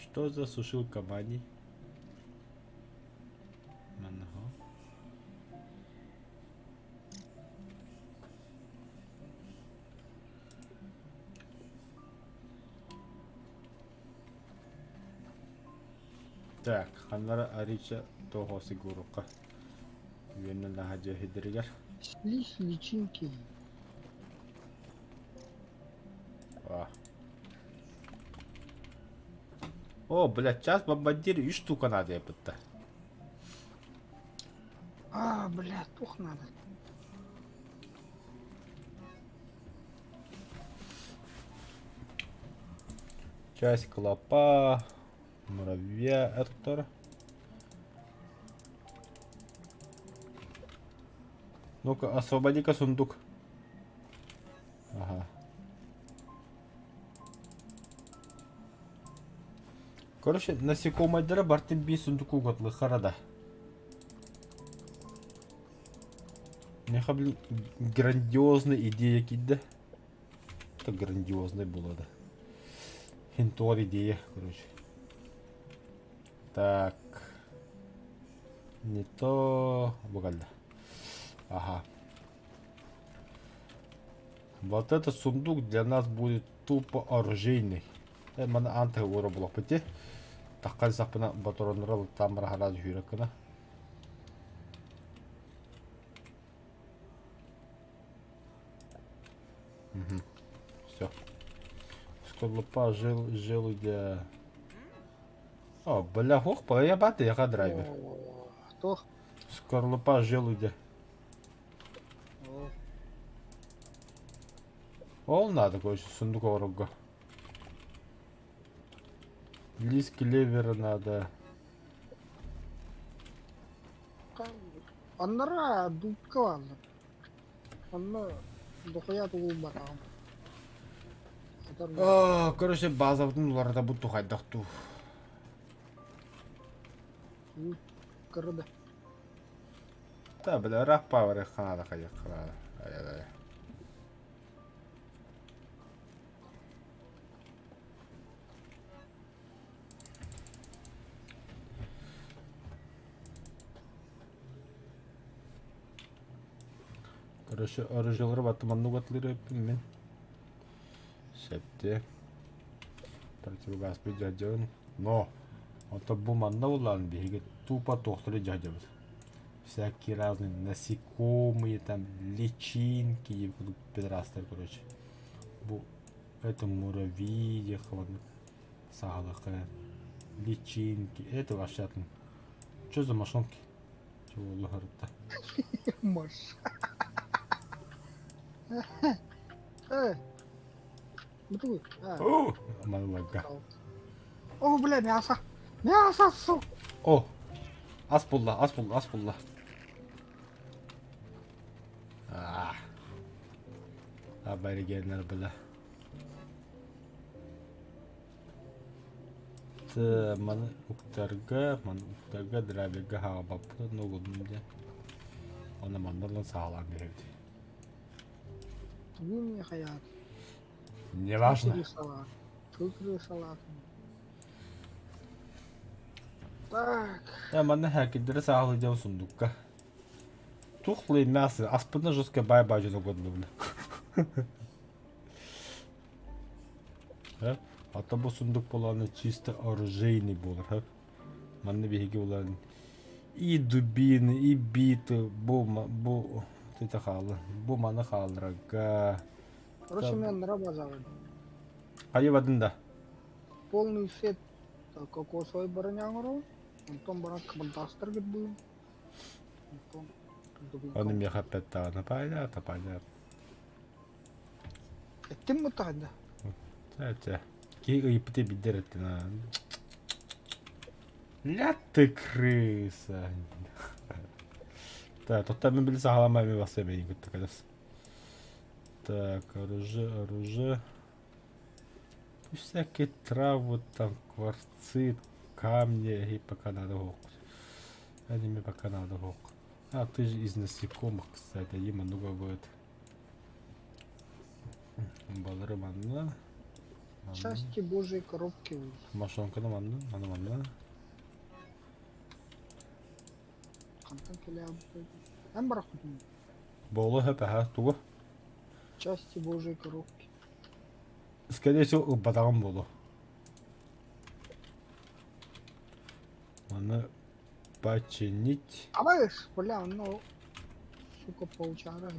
Что за сушилка мани? Манна Так, ханнара арича того сигурукка. Үөннэн наһаа дьиэһидэригэр. Слизь личинки. А. О, блядь, час бомбардир үс штука надо епытта. А, блядь, тух надо. Часть клопа, муравья, Эртор. Ну-ка, освободи-ка сундук. Ага. Короче, насекомайдара бартын би сундук угатлы да. Меха, блин, грандиозная идея кидде. Это грандиозная была, да. Хинтор идея, короче. Так. Не то... Бугальда. Ага. Вот этот сундук для нас будет тупо оружейный. Э, мана анты ура булапыти. Таккан сапына батроннора тамра хараз хүрекына. Угу. Все. Скорлупа жил, желудя. О, бля, ох, поебати, яка драйвер. Тох. Скорлупа желудя. Ол надо, короче, сундук оруга. Лист клевера надо. Аннара дубка бааллар. Онно дохуя тугу бараҕын. О, короче, базабытын уларыта бу тухайдах туу. Кыра да. Да, бля, раппа бар хаада хайа хаада. Ай-ай. Короче, оружиелары баттыманны угатлыр эппин мин. Септе. Противогазпы дьадьабын. Но, ото бу манна улаан биһиги тупо туохтары дьадьабыт. Всякие разные насекомые, там, личинки, пидорастар, короче. Бу это муравьи, саалака, личинки, это вообще атын. Что за мошонки? Чего лохарта? Маш. Э. Бутуй. О, Малага. О, бля, мясо. Мясо, сука. О, ас булла, ас булла, ас булла. Ah. Аборигеннер бля. Т маны уктарга, маны уктарга драйверга хаабаппыт ногулдум дьэ. Онно манна ылан саҕалаан биэрэбит. Тугу мне хаят? Неважно. Салат. Кукры салат. Так. Э, манна хакиддere саҕалыйдьам сундукка. Тухлый мясо, аспына жестко бай-бай дьоно годно Ата бу сундук буолааны чисто оружейный буолар. Манна биһиги булан и дубины, и биты бу бу тете хаалла. Бу маны хаалларга. Короче, мен нра базарым. Хайыбадын да. Полный сет кокосовой броня Онтон баран кыбырдаастар гырбыым. Онтон Оны миэхэ эппэт понятно, понятно. Эттим бутаһында. Чэ, Киһи ыйыппыты билдер эттин аа. Ля ты крыса. Так, тоттан мен били саҕаламай мен басса бэйин кытта кэлэс. Так, оружие, оружие. Всякие травы, там, кварцит, камни, и пока надо ок. Они пока надо ок. А, ты же из насекомых, кстати, им много будет. Балары манна. Части божьей коробки. Мошонканы манна, аны манна. Хантан кэлээбит. Эн барахпытын. Болу хөп аха тугу? Части божьей коробки. Скорее всего, ылбатаҕым буолуо. Маны починить. Абайс, бля, ну, сука, получара.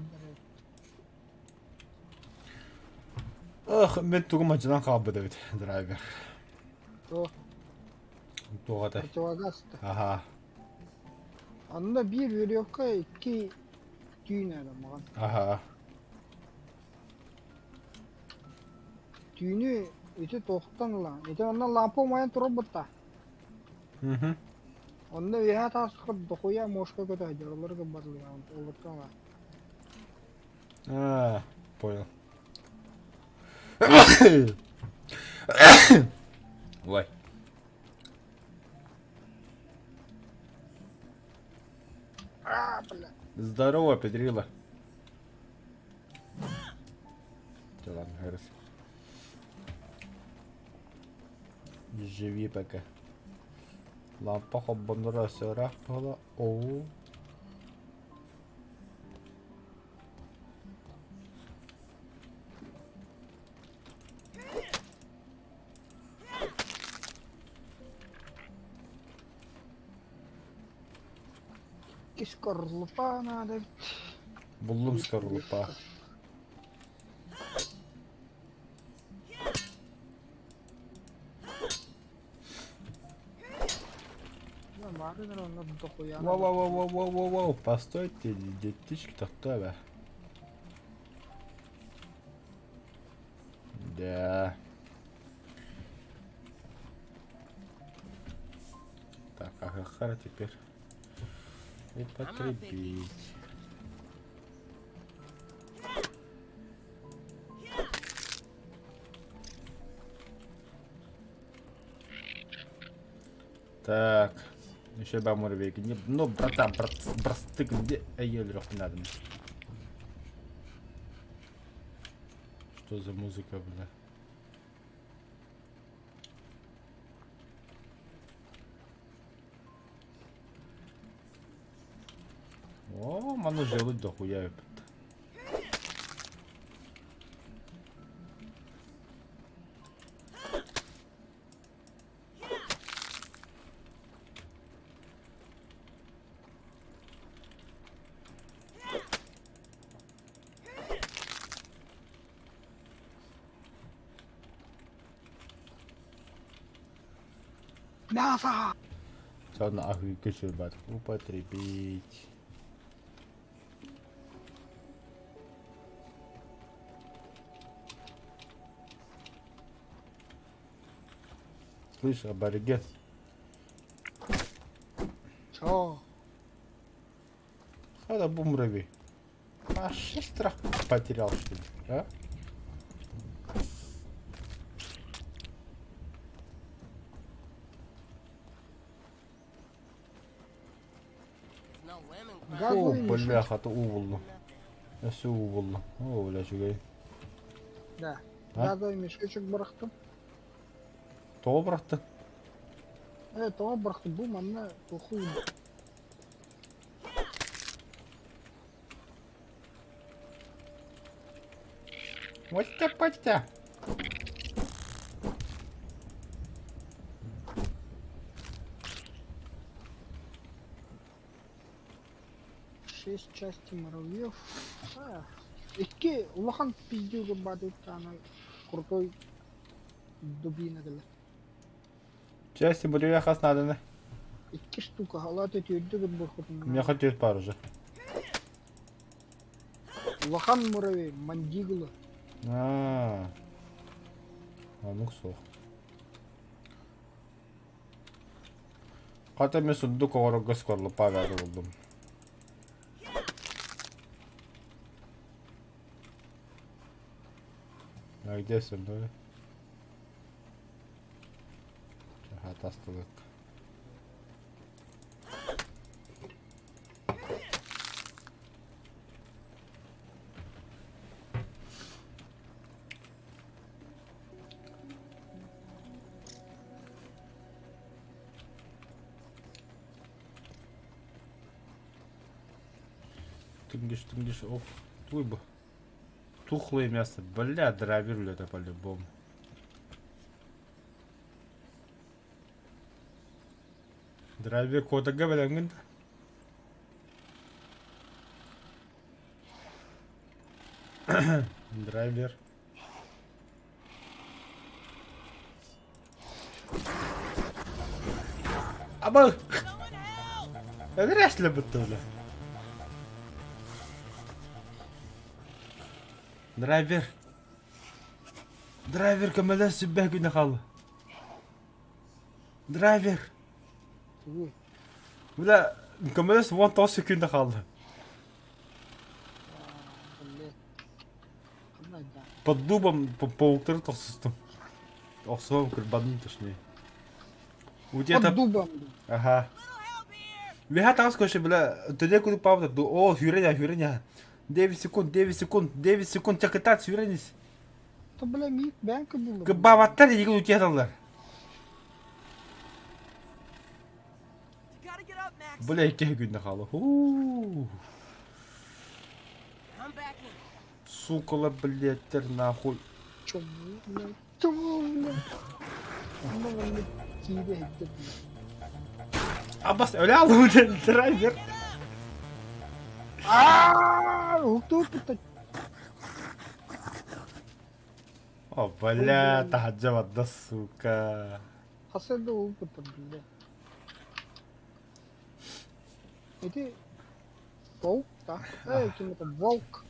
Ах, мен тугум мадьынан хаалбыт эбит, драйвер. То, Туох этэй? противогаз-то. Аха. Онно биир веревка икки түүн эрэ маҕан. Аха. Түүнү ити туохтан ыла. Ити онно лампа умайан турар бытта. Мгм. Онно үөһээ тааска дохуя мошка көтө сылдьар, олору гымматылыга олортон ыла. А, понял. Ой. А, бля. Здорово, Педрила. Да ладно, хорошо. Живи пока. Лампа хоббоннора сөрөх буола. Оо. Икки скорлупа надо эбит. Буллум скорлупа. Воу-воу-воу-воу-воу-воу, постойте, детишки, тохтоо Да. Так, ага, теперь употребить. Так. Еще ба муравейка. Не, ну, братан, брат, ты где? Эй, надо. Что за музыка, бля? О, маны желудь дохуя эпит. Мясо! Все нахуй кышырбат. Употребить. Слышь, абориген. Чё? Хада бумрави. А страх потерял, что ли? А? О, Газовый мешочек. бляха, это уволно. Я все уволно. О, бля, чугай. Да. А? Газовый мешочек бырахтым. Тоҕо бырахтын? Э, тоҕо бырахтым. Бу манна тухуй. Ваття-паття. Шесть части муравьев. А, икки улахан пиздюга бадыттаана крутой дубина кэлэр. Части муравья хас надо. Икки штука, халаты түрдү бурхутун. У меня хоть пару уже. Улахан муравей, мандигула. А, а ну суох. Хата мен сундук оҕорорго скорлупа баары булдум. А где сундук? Хатастылык. Тынгиш, тынгиш, ох, туй бы. Тухлое мясо. Бля, дровер это по-любому. Драйвер кода говорят. Драйвер. Аба! Вряд ли бы бля. Драйвер. Драйвер көмөлө сүбэ күнэ хаалла. Драйвер. Тугуй. Бля, көмөлөс 19 секунда хаалла. Блядь. Ханна да. Под дубом пауктары тохсустум. Охсуом кырбадым точнее. Под Где-то... дубом. Ага. Веха там скажи, бля, тогда куда павда, о, хюреня, хюреня. 9 секунд, 9 секунд, 9 секунд, чакытат, сюренись. То бля мик бэнка было. Кыбаваттар егин утеталар. You gotta get up, Max. Бля, икки күнне халы. Ху. I'm back in. Сукала, блядь, нахуй. Чому, блядь? Чому, блядь? Ну, блядь, кире хитте, Абас, öyle aldım драйвер. Ааа, укту пutta. О, бля, таһаджа бадда, сука. Хасады уппута, блядь. Ити паук, да? Эй, ким это волк.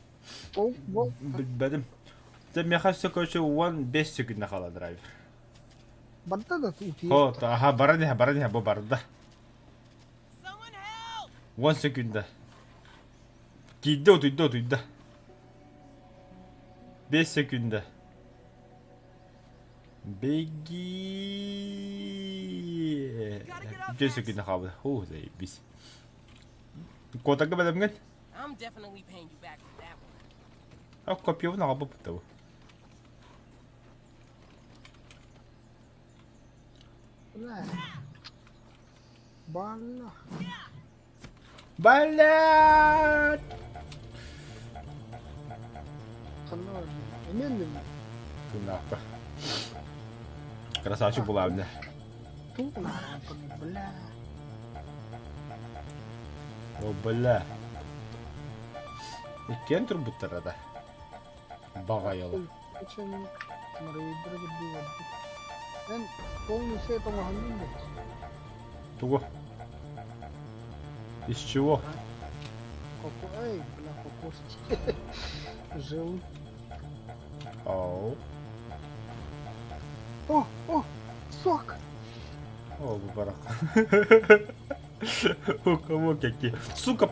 Паук, волк. Билбэтим. Дьэ, миэхэ өссө, короче, 15 секунд хаала драйвер. Барда да утуйар. О, аха, баран иһэ, баран иһэ, бу барда. Someone help! 10 секунда. Киирдэ, утуйда, утуйда. 5 секунда. Беги. Дьэ сүгүнэ хаалбыта. Уу, заебись. Куотарга бэлэмҥин? А копьебун аҕалбыппыт да бу. Бля. Бalla. Блядь! Ханна бар? Эмиэ Тынаахта. Красавчик булаабына. Бля. О, бля. Иккиэн турбуттара да. Баҕайылар. Эн полный сет оҥоһуннуҥ дуо? Тугу? Из чего? Коко... Эй, бля, кокос. Жил. Ау. О, о, сок! О, бу барах. У кого какие? Сука!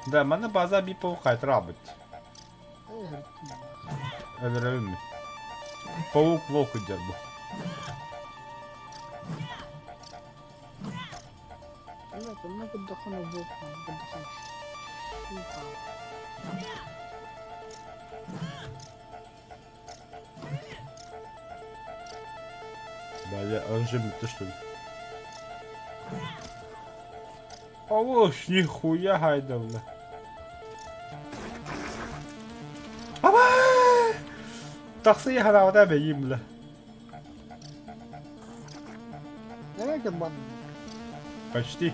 Да, манна база би паук хайтарабыт. Өлөрөбүн Паук волк идер бу. Бля, оружие бүттэ что ли? Алло, нихуя хайда, бля. Аба! Тахсы хараҕата бэйим, бля. Давай-ка бан. Почти.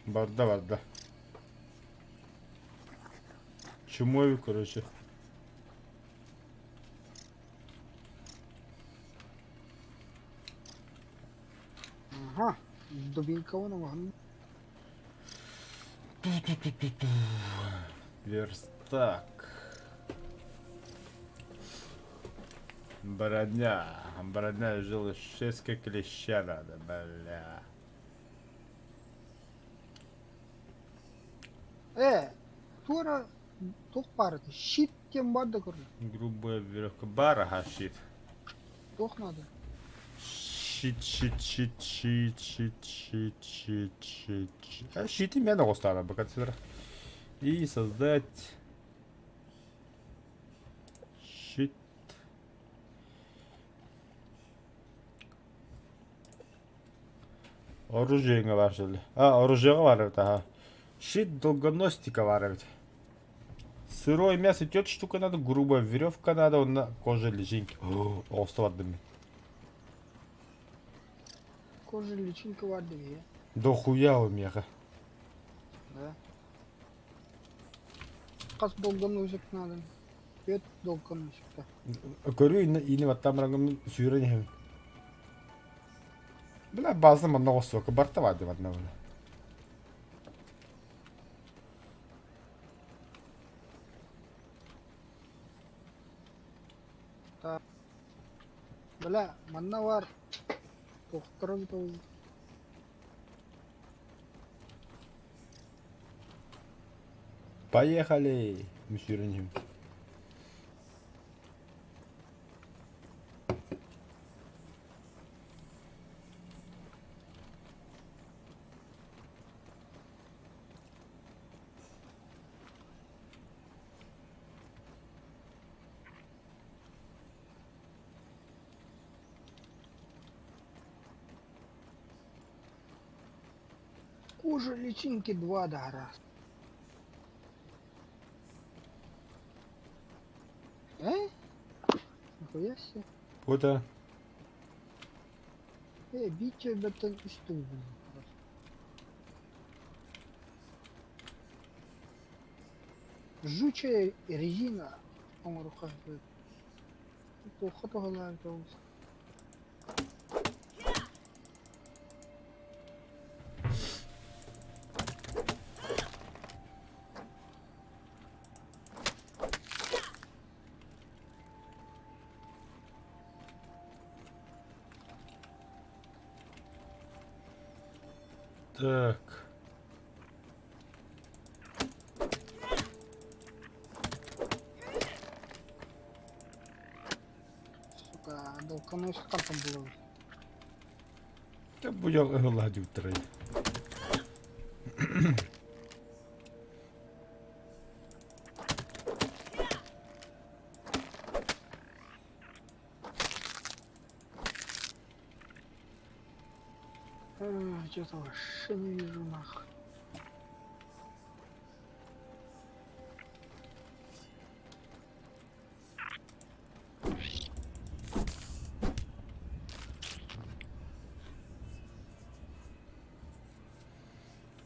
Барда, барда. Чумой, короче. Ага, дубинка вон он. Верстак. Броня. Броня жила 6 как клеща надо, бля. Ээ, туора туох баар этэ? Щит диэн баар да көрүҥ. Грубая веревка. Бара щит. Туох наада? Щит, щит, щит, щит, щит, щит, щит, щит, щит. А щит имя оҕустаана пока И создать щит. Оружиеҥа баар что ли? А, оружиеҕа баар эбит, аха. Щит долгоностика баар эбит. Сырое мясо тет штука надо, грубая веревка надо, онно кожа личинки. Оҕусто бардым мин. Кожа личинка баар дии. Дохуя у меха. Да. Хас долгоносик надо? Пет долгоносикта. Көрүү инне баттаан бараҥҥын сүүрэн иһэбин. Бля, база манна оҕустуока барта баар дии манна бля. Бля, манна бар тохторо бит Поехали! Мин сүүрэн иһэбин. Кожа личинки два да раз. Э? Нихуя себе. Куда? Э, бить эбэтэн үстүүбүн просто. Жучая резина оҥоруохха сөп. Туохха туһалаан тоҕус. Так. Сука, долканы хантан булабын? Дьэ бу дьол ыһылла дьуттарай. Что-то вообще не вижу нахуй.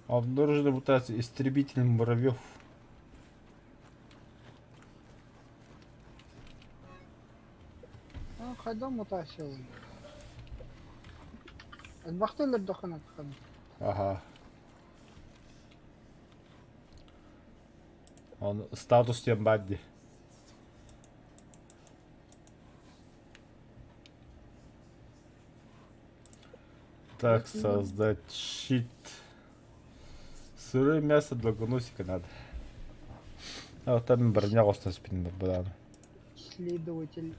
Обнаружена мутация истребитель муравьев. А, хайдах мутациялыыр? Элбэхтэ өлөрдөххүнэ таххан. Ага. Он статус диэн баар дии. Так, создать щит. Сырое мясо для гнусика надо. А вот там броня спин бадан. Следователь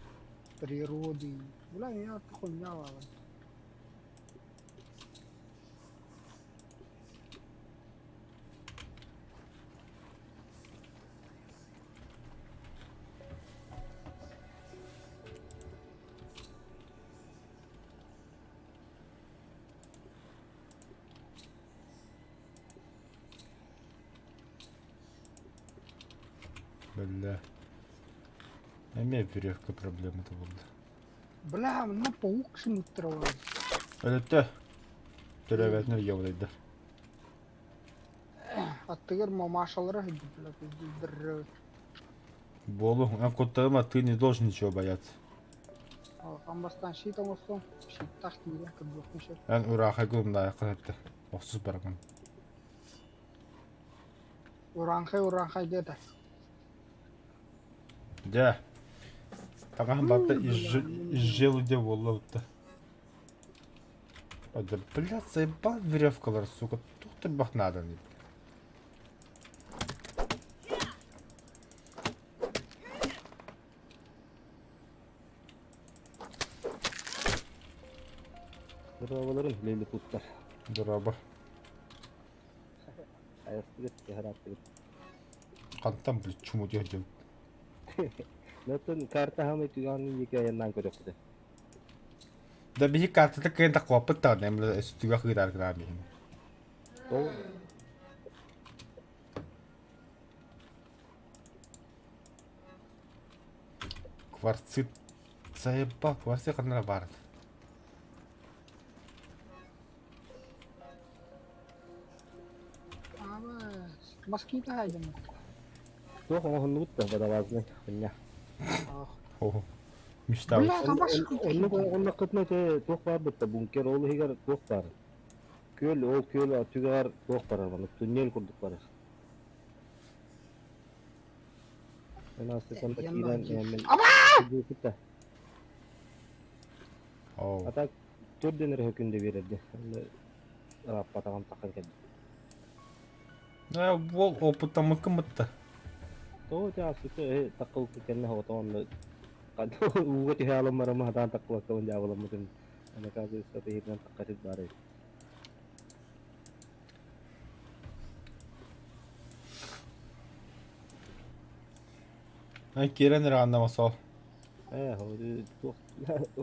природы. Бля, меня хуйня ладно. Бля. Эмиэ веревка проблемата буолла. Бля, мына паук сымыттырабын. Өлөттө. Төрөөбөтүнэр йобудайдар. Аттыгар мамашалара бля, пиздец. Буолу, эн куттаныма, ты не должен ничего бояться. Амбастан щит оҥостон, щиттаах киирэн көрдүөхпүн сөп. Эн ураахайгын умнаайаххын эттэ. Охсус бараҥын. Урааҥхай урааҥхай диэтэ. Дьэ. Таҥаһым барыта из желудя буолла бутта. Да, блядь, заебал веревкалар, сука. Туох да надо. Дорооболорун лилипуттар. Дорообо. Айастыгыт, ыһарааттыгыт. Хантан блядь, чуму диэн Нотон карта хамай түгән екі аяннан көрөккүтэ. Да биһи картата кыайан таххыбаппыт даҕаны, эмлэ өстүгэ кыырар гына биһини. Ол Кварцит. Заебал, кварцит ханна баар. Москита хайдам. Туох оҥоһуннубут да водолазный хуйня. О, мечта. Бля, там ваш Оннук оҥоһуннаххытына те туох баар бытта бункер ол иһигэр туох баар. Күөл ол күөл түгэҕэр туох барар маннык туннель курдук барар. Мен астыкан да киирэн мен да. О. А так төрдөн эрэ күндэ биэрэрди. Ырааппатаҕым таххан кэлдим. Э, ол опыттаммыккын бытта. Тоҕо ити ааспыкка э таккылыкка кэннэ оҕотоҕон ууга түһэ аламмарама хатаан таккылаккабын дьаабыламмытым. Оказывается, тыһыытынан таккатыт баар эбит. Ай киирэн эрэ анна сол. Ээ, туох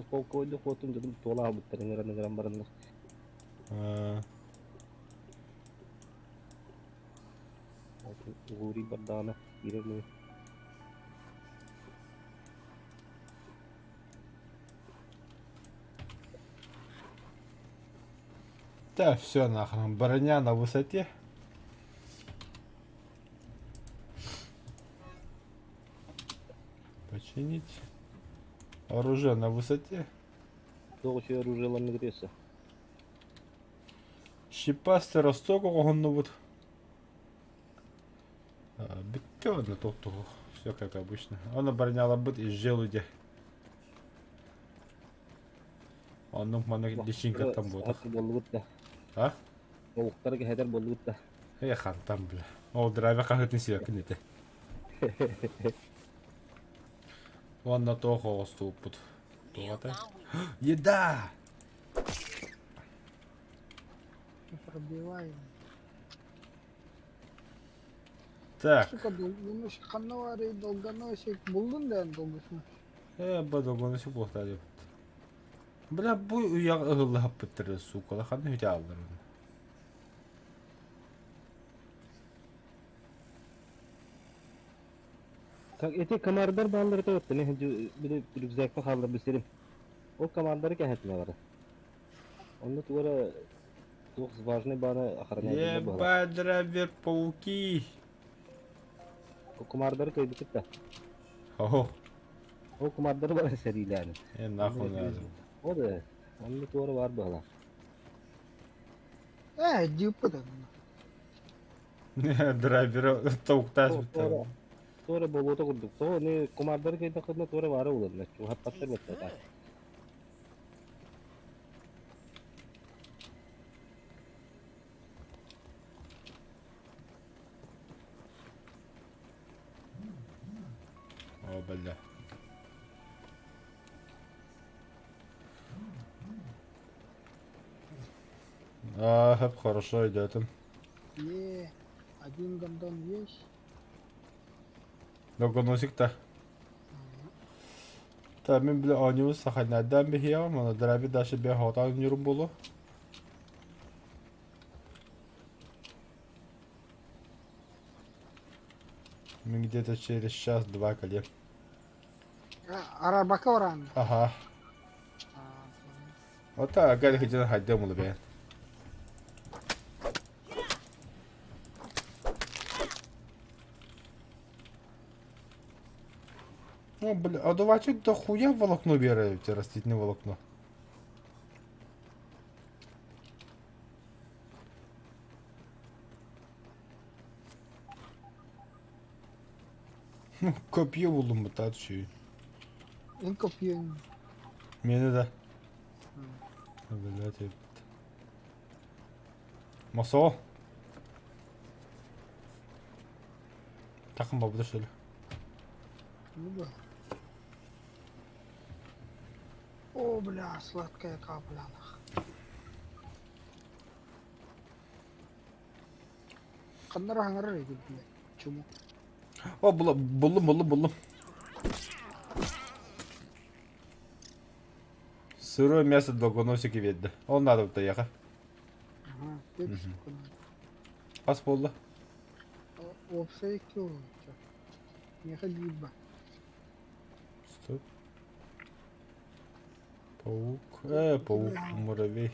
полковой хотун дьонум туолаабыттар ыҥыран ыҥыран бараннар. Угуурий бардаҕына киирэр муҥ. Да, все нахрен. Броня на высоте. Починить. Оружие на высоте. Туох үчүгэй оружиеларны кытыасса. Щипастый росток оҕоһуннубут. Бүттэ на тот Все как обычно. Оны броняларбыт из желуди. Оннук маннык личинкаттан буолар. Буоллубут да. А? Тобуктары кэһэтэр буоллубут да. Э, хантан бля. Ол драйвер хаһыытын сиэккин ити. Уонна туох оҕостубуппут. Туох этэй? Еда! Пробиваем. Так. Сука, долгоносик, ханна баарый долгоносик? Буллун да эн долгоносик? Э, бу долгоносик буолта диэбит. Бля, бу үйэҕэ ыһыллаһаппыттар суукала ханна үтэ ааллар Так ити комардар бааллар этэ оттон били рюкзакка хаалларбыт сирим. Ол комардары кэһэтинэ бары. Онно тугу эрэ туох важный бааны охраняйдыыр быһалаах. Ебать, драйвер пауки! Кумардары кыайбыккыт да. О, Ол кумардары бары сэриилээн. э, нахуй надо. Ол да, онно туора баар быһалаах. Э, дьыыппыт Драйвера тауктаас Туора туора болуота курдук. Тоҕо аны кумардары кыайдаххытына туора баара буолар. Уһаппаттар баттата. О, бля. А, хорошо идет он. Е, один гондон есть. Долгоносик-то. Та мин бile оонньуубут саханнардаан биһиэҕим, ону драйвер дальше бэйэ хоҕотоон оонньуурум буолуо. Мин где-то через час-два кэлиэм. Арарбакка бараан. Аха. Ота агар хиден хайдам улы бэйэн. Ну, бля, а давайте до хуя волокно берете, растительное волокно. Копье булдум бу түшүй. Эн копьеҥ. Мени да. Блядь, Масо. Такын бабыда что ли? Ну да. О, бля, сладкая капля, нах. Ханнара хаҥарар эбит, бля. Чуму. О, буллум, буллум, буллум. Сырое мясо долгоносики биэрдэ. Ол надо утайаха. Ага, пепси штука надо. Ас буолла. Уопсай икки уолча. Миэхэ биир ба. Стоп. Паук. Паук, муравей.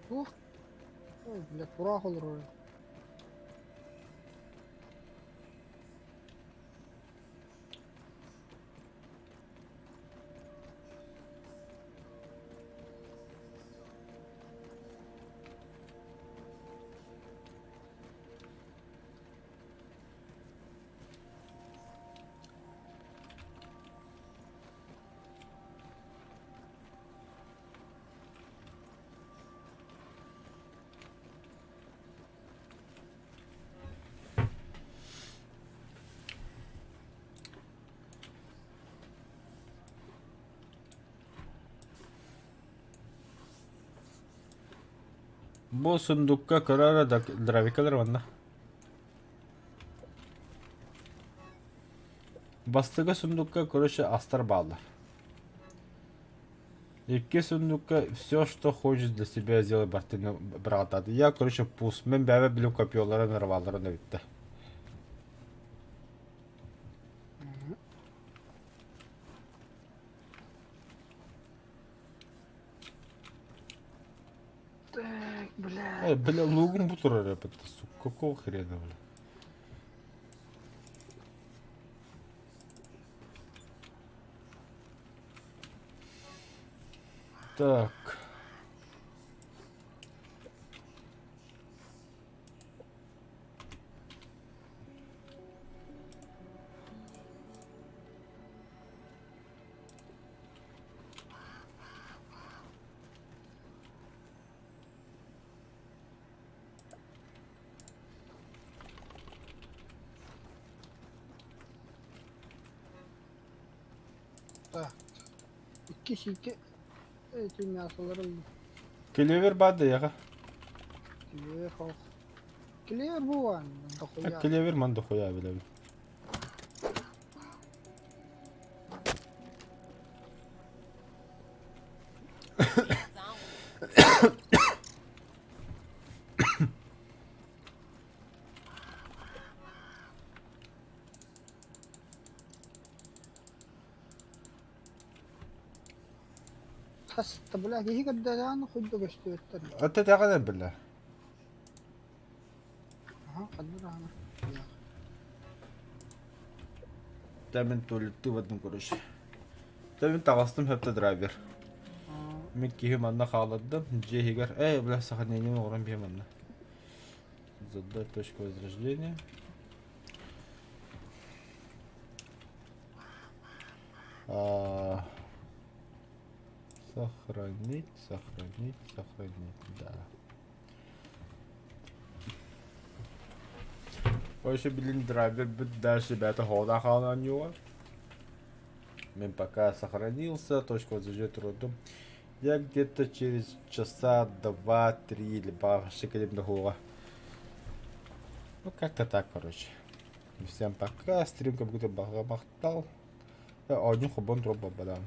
Туох? Ой, бля, тураах олорор. Бу сундукка кыра эрэ дровикалар манна. Бастакы сундукка, короче, астар бааллар. Икки сундукка все, что хочешь для себя сделай бартыны быраҕатаата. Я, короче, пус. Мин бэйэбэр билим копьеларын ырвалларын эбиттэ. Так, бля. Э, бля, лугум бу турар эбит, сука, какого хрена, бля. Так. Да. Икки сиикэ эти мясолар ыллым. Клевер баар да яха. Клевер хох. Клевер буолан дохуя. Клевер ман дохуя билэбин. Хас да бля киһи көрдөтөҕүн курдук көстүбэттэр. Ата тэҕэн биллэ. Аха, ханна даҕаны. Та мин туалеттыы бардым короче. Та мин таҕыстым хөптө драйвер. Мин киһи манна хаалардым. Дьиэ иһигэр эй бля сохранением оҥорон биһи манна. Задать точку возрождения. А, сохранить, сохранить, сохранить, да. Короче, блин, драйвер дальше ребята хода хаалан Мен пока сохранился, точку возрождения трудом. Я где-то через часа два-три либо шикарим до Ну, как-то так, короче. Всем пока. Стрим как будто бахтал. Одну хобон дроп бадан.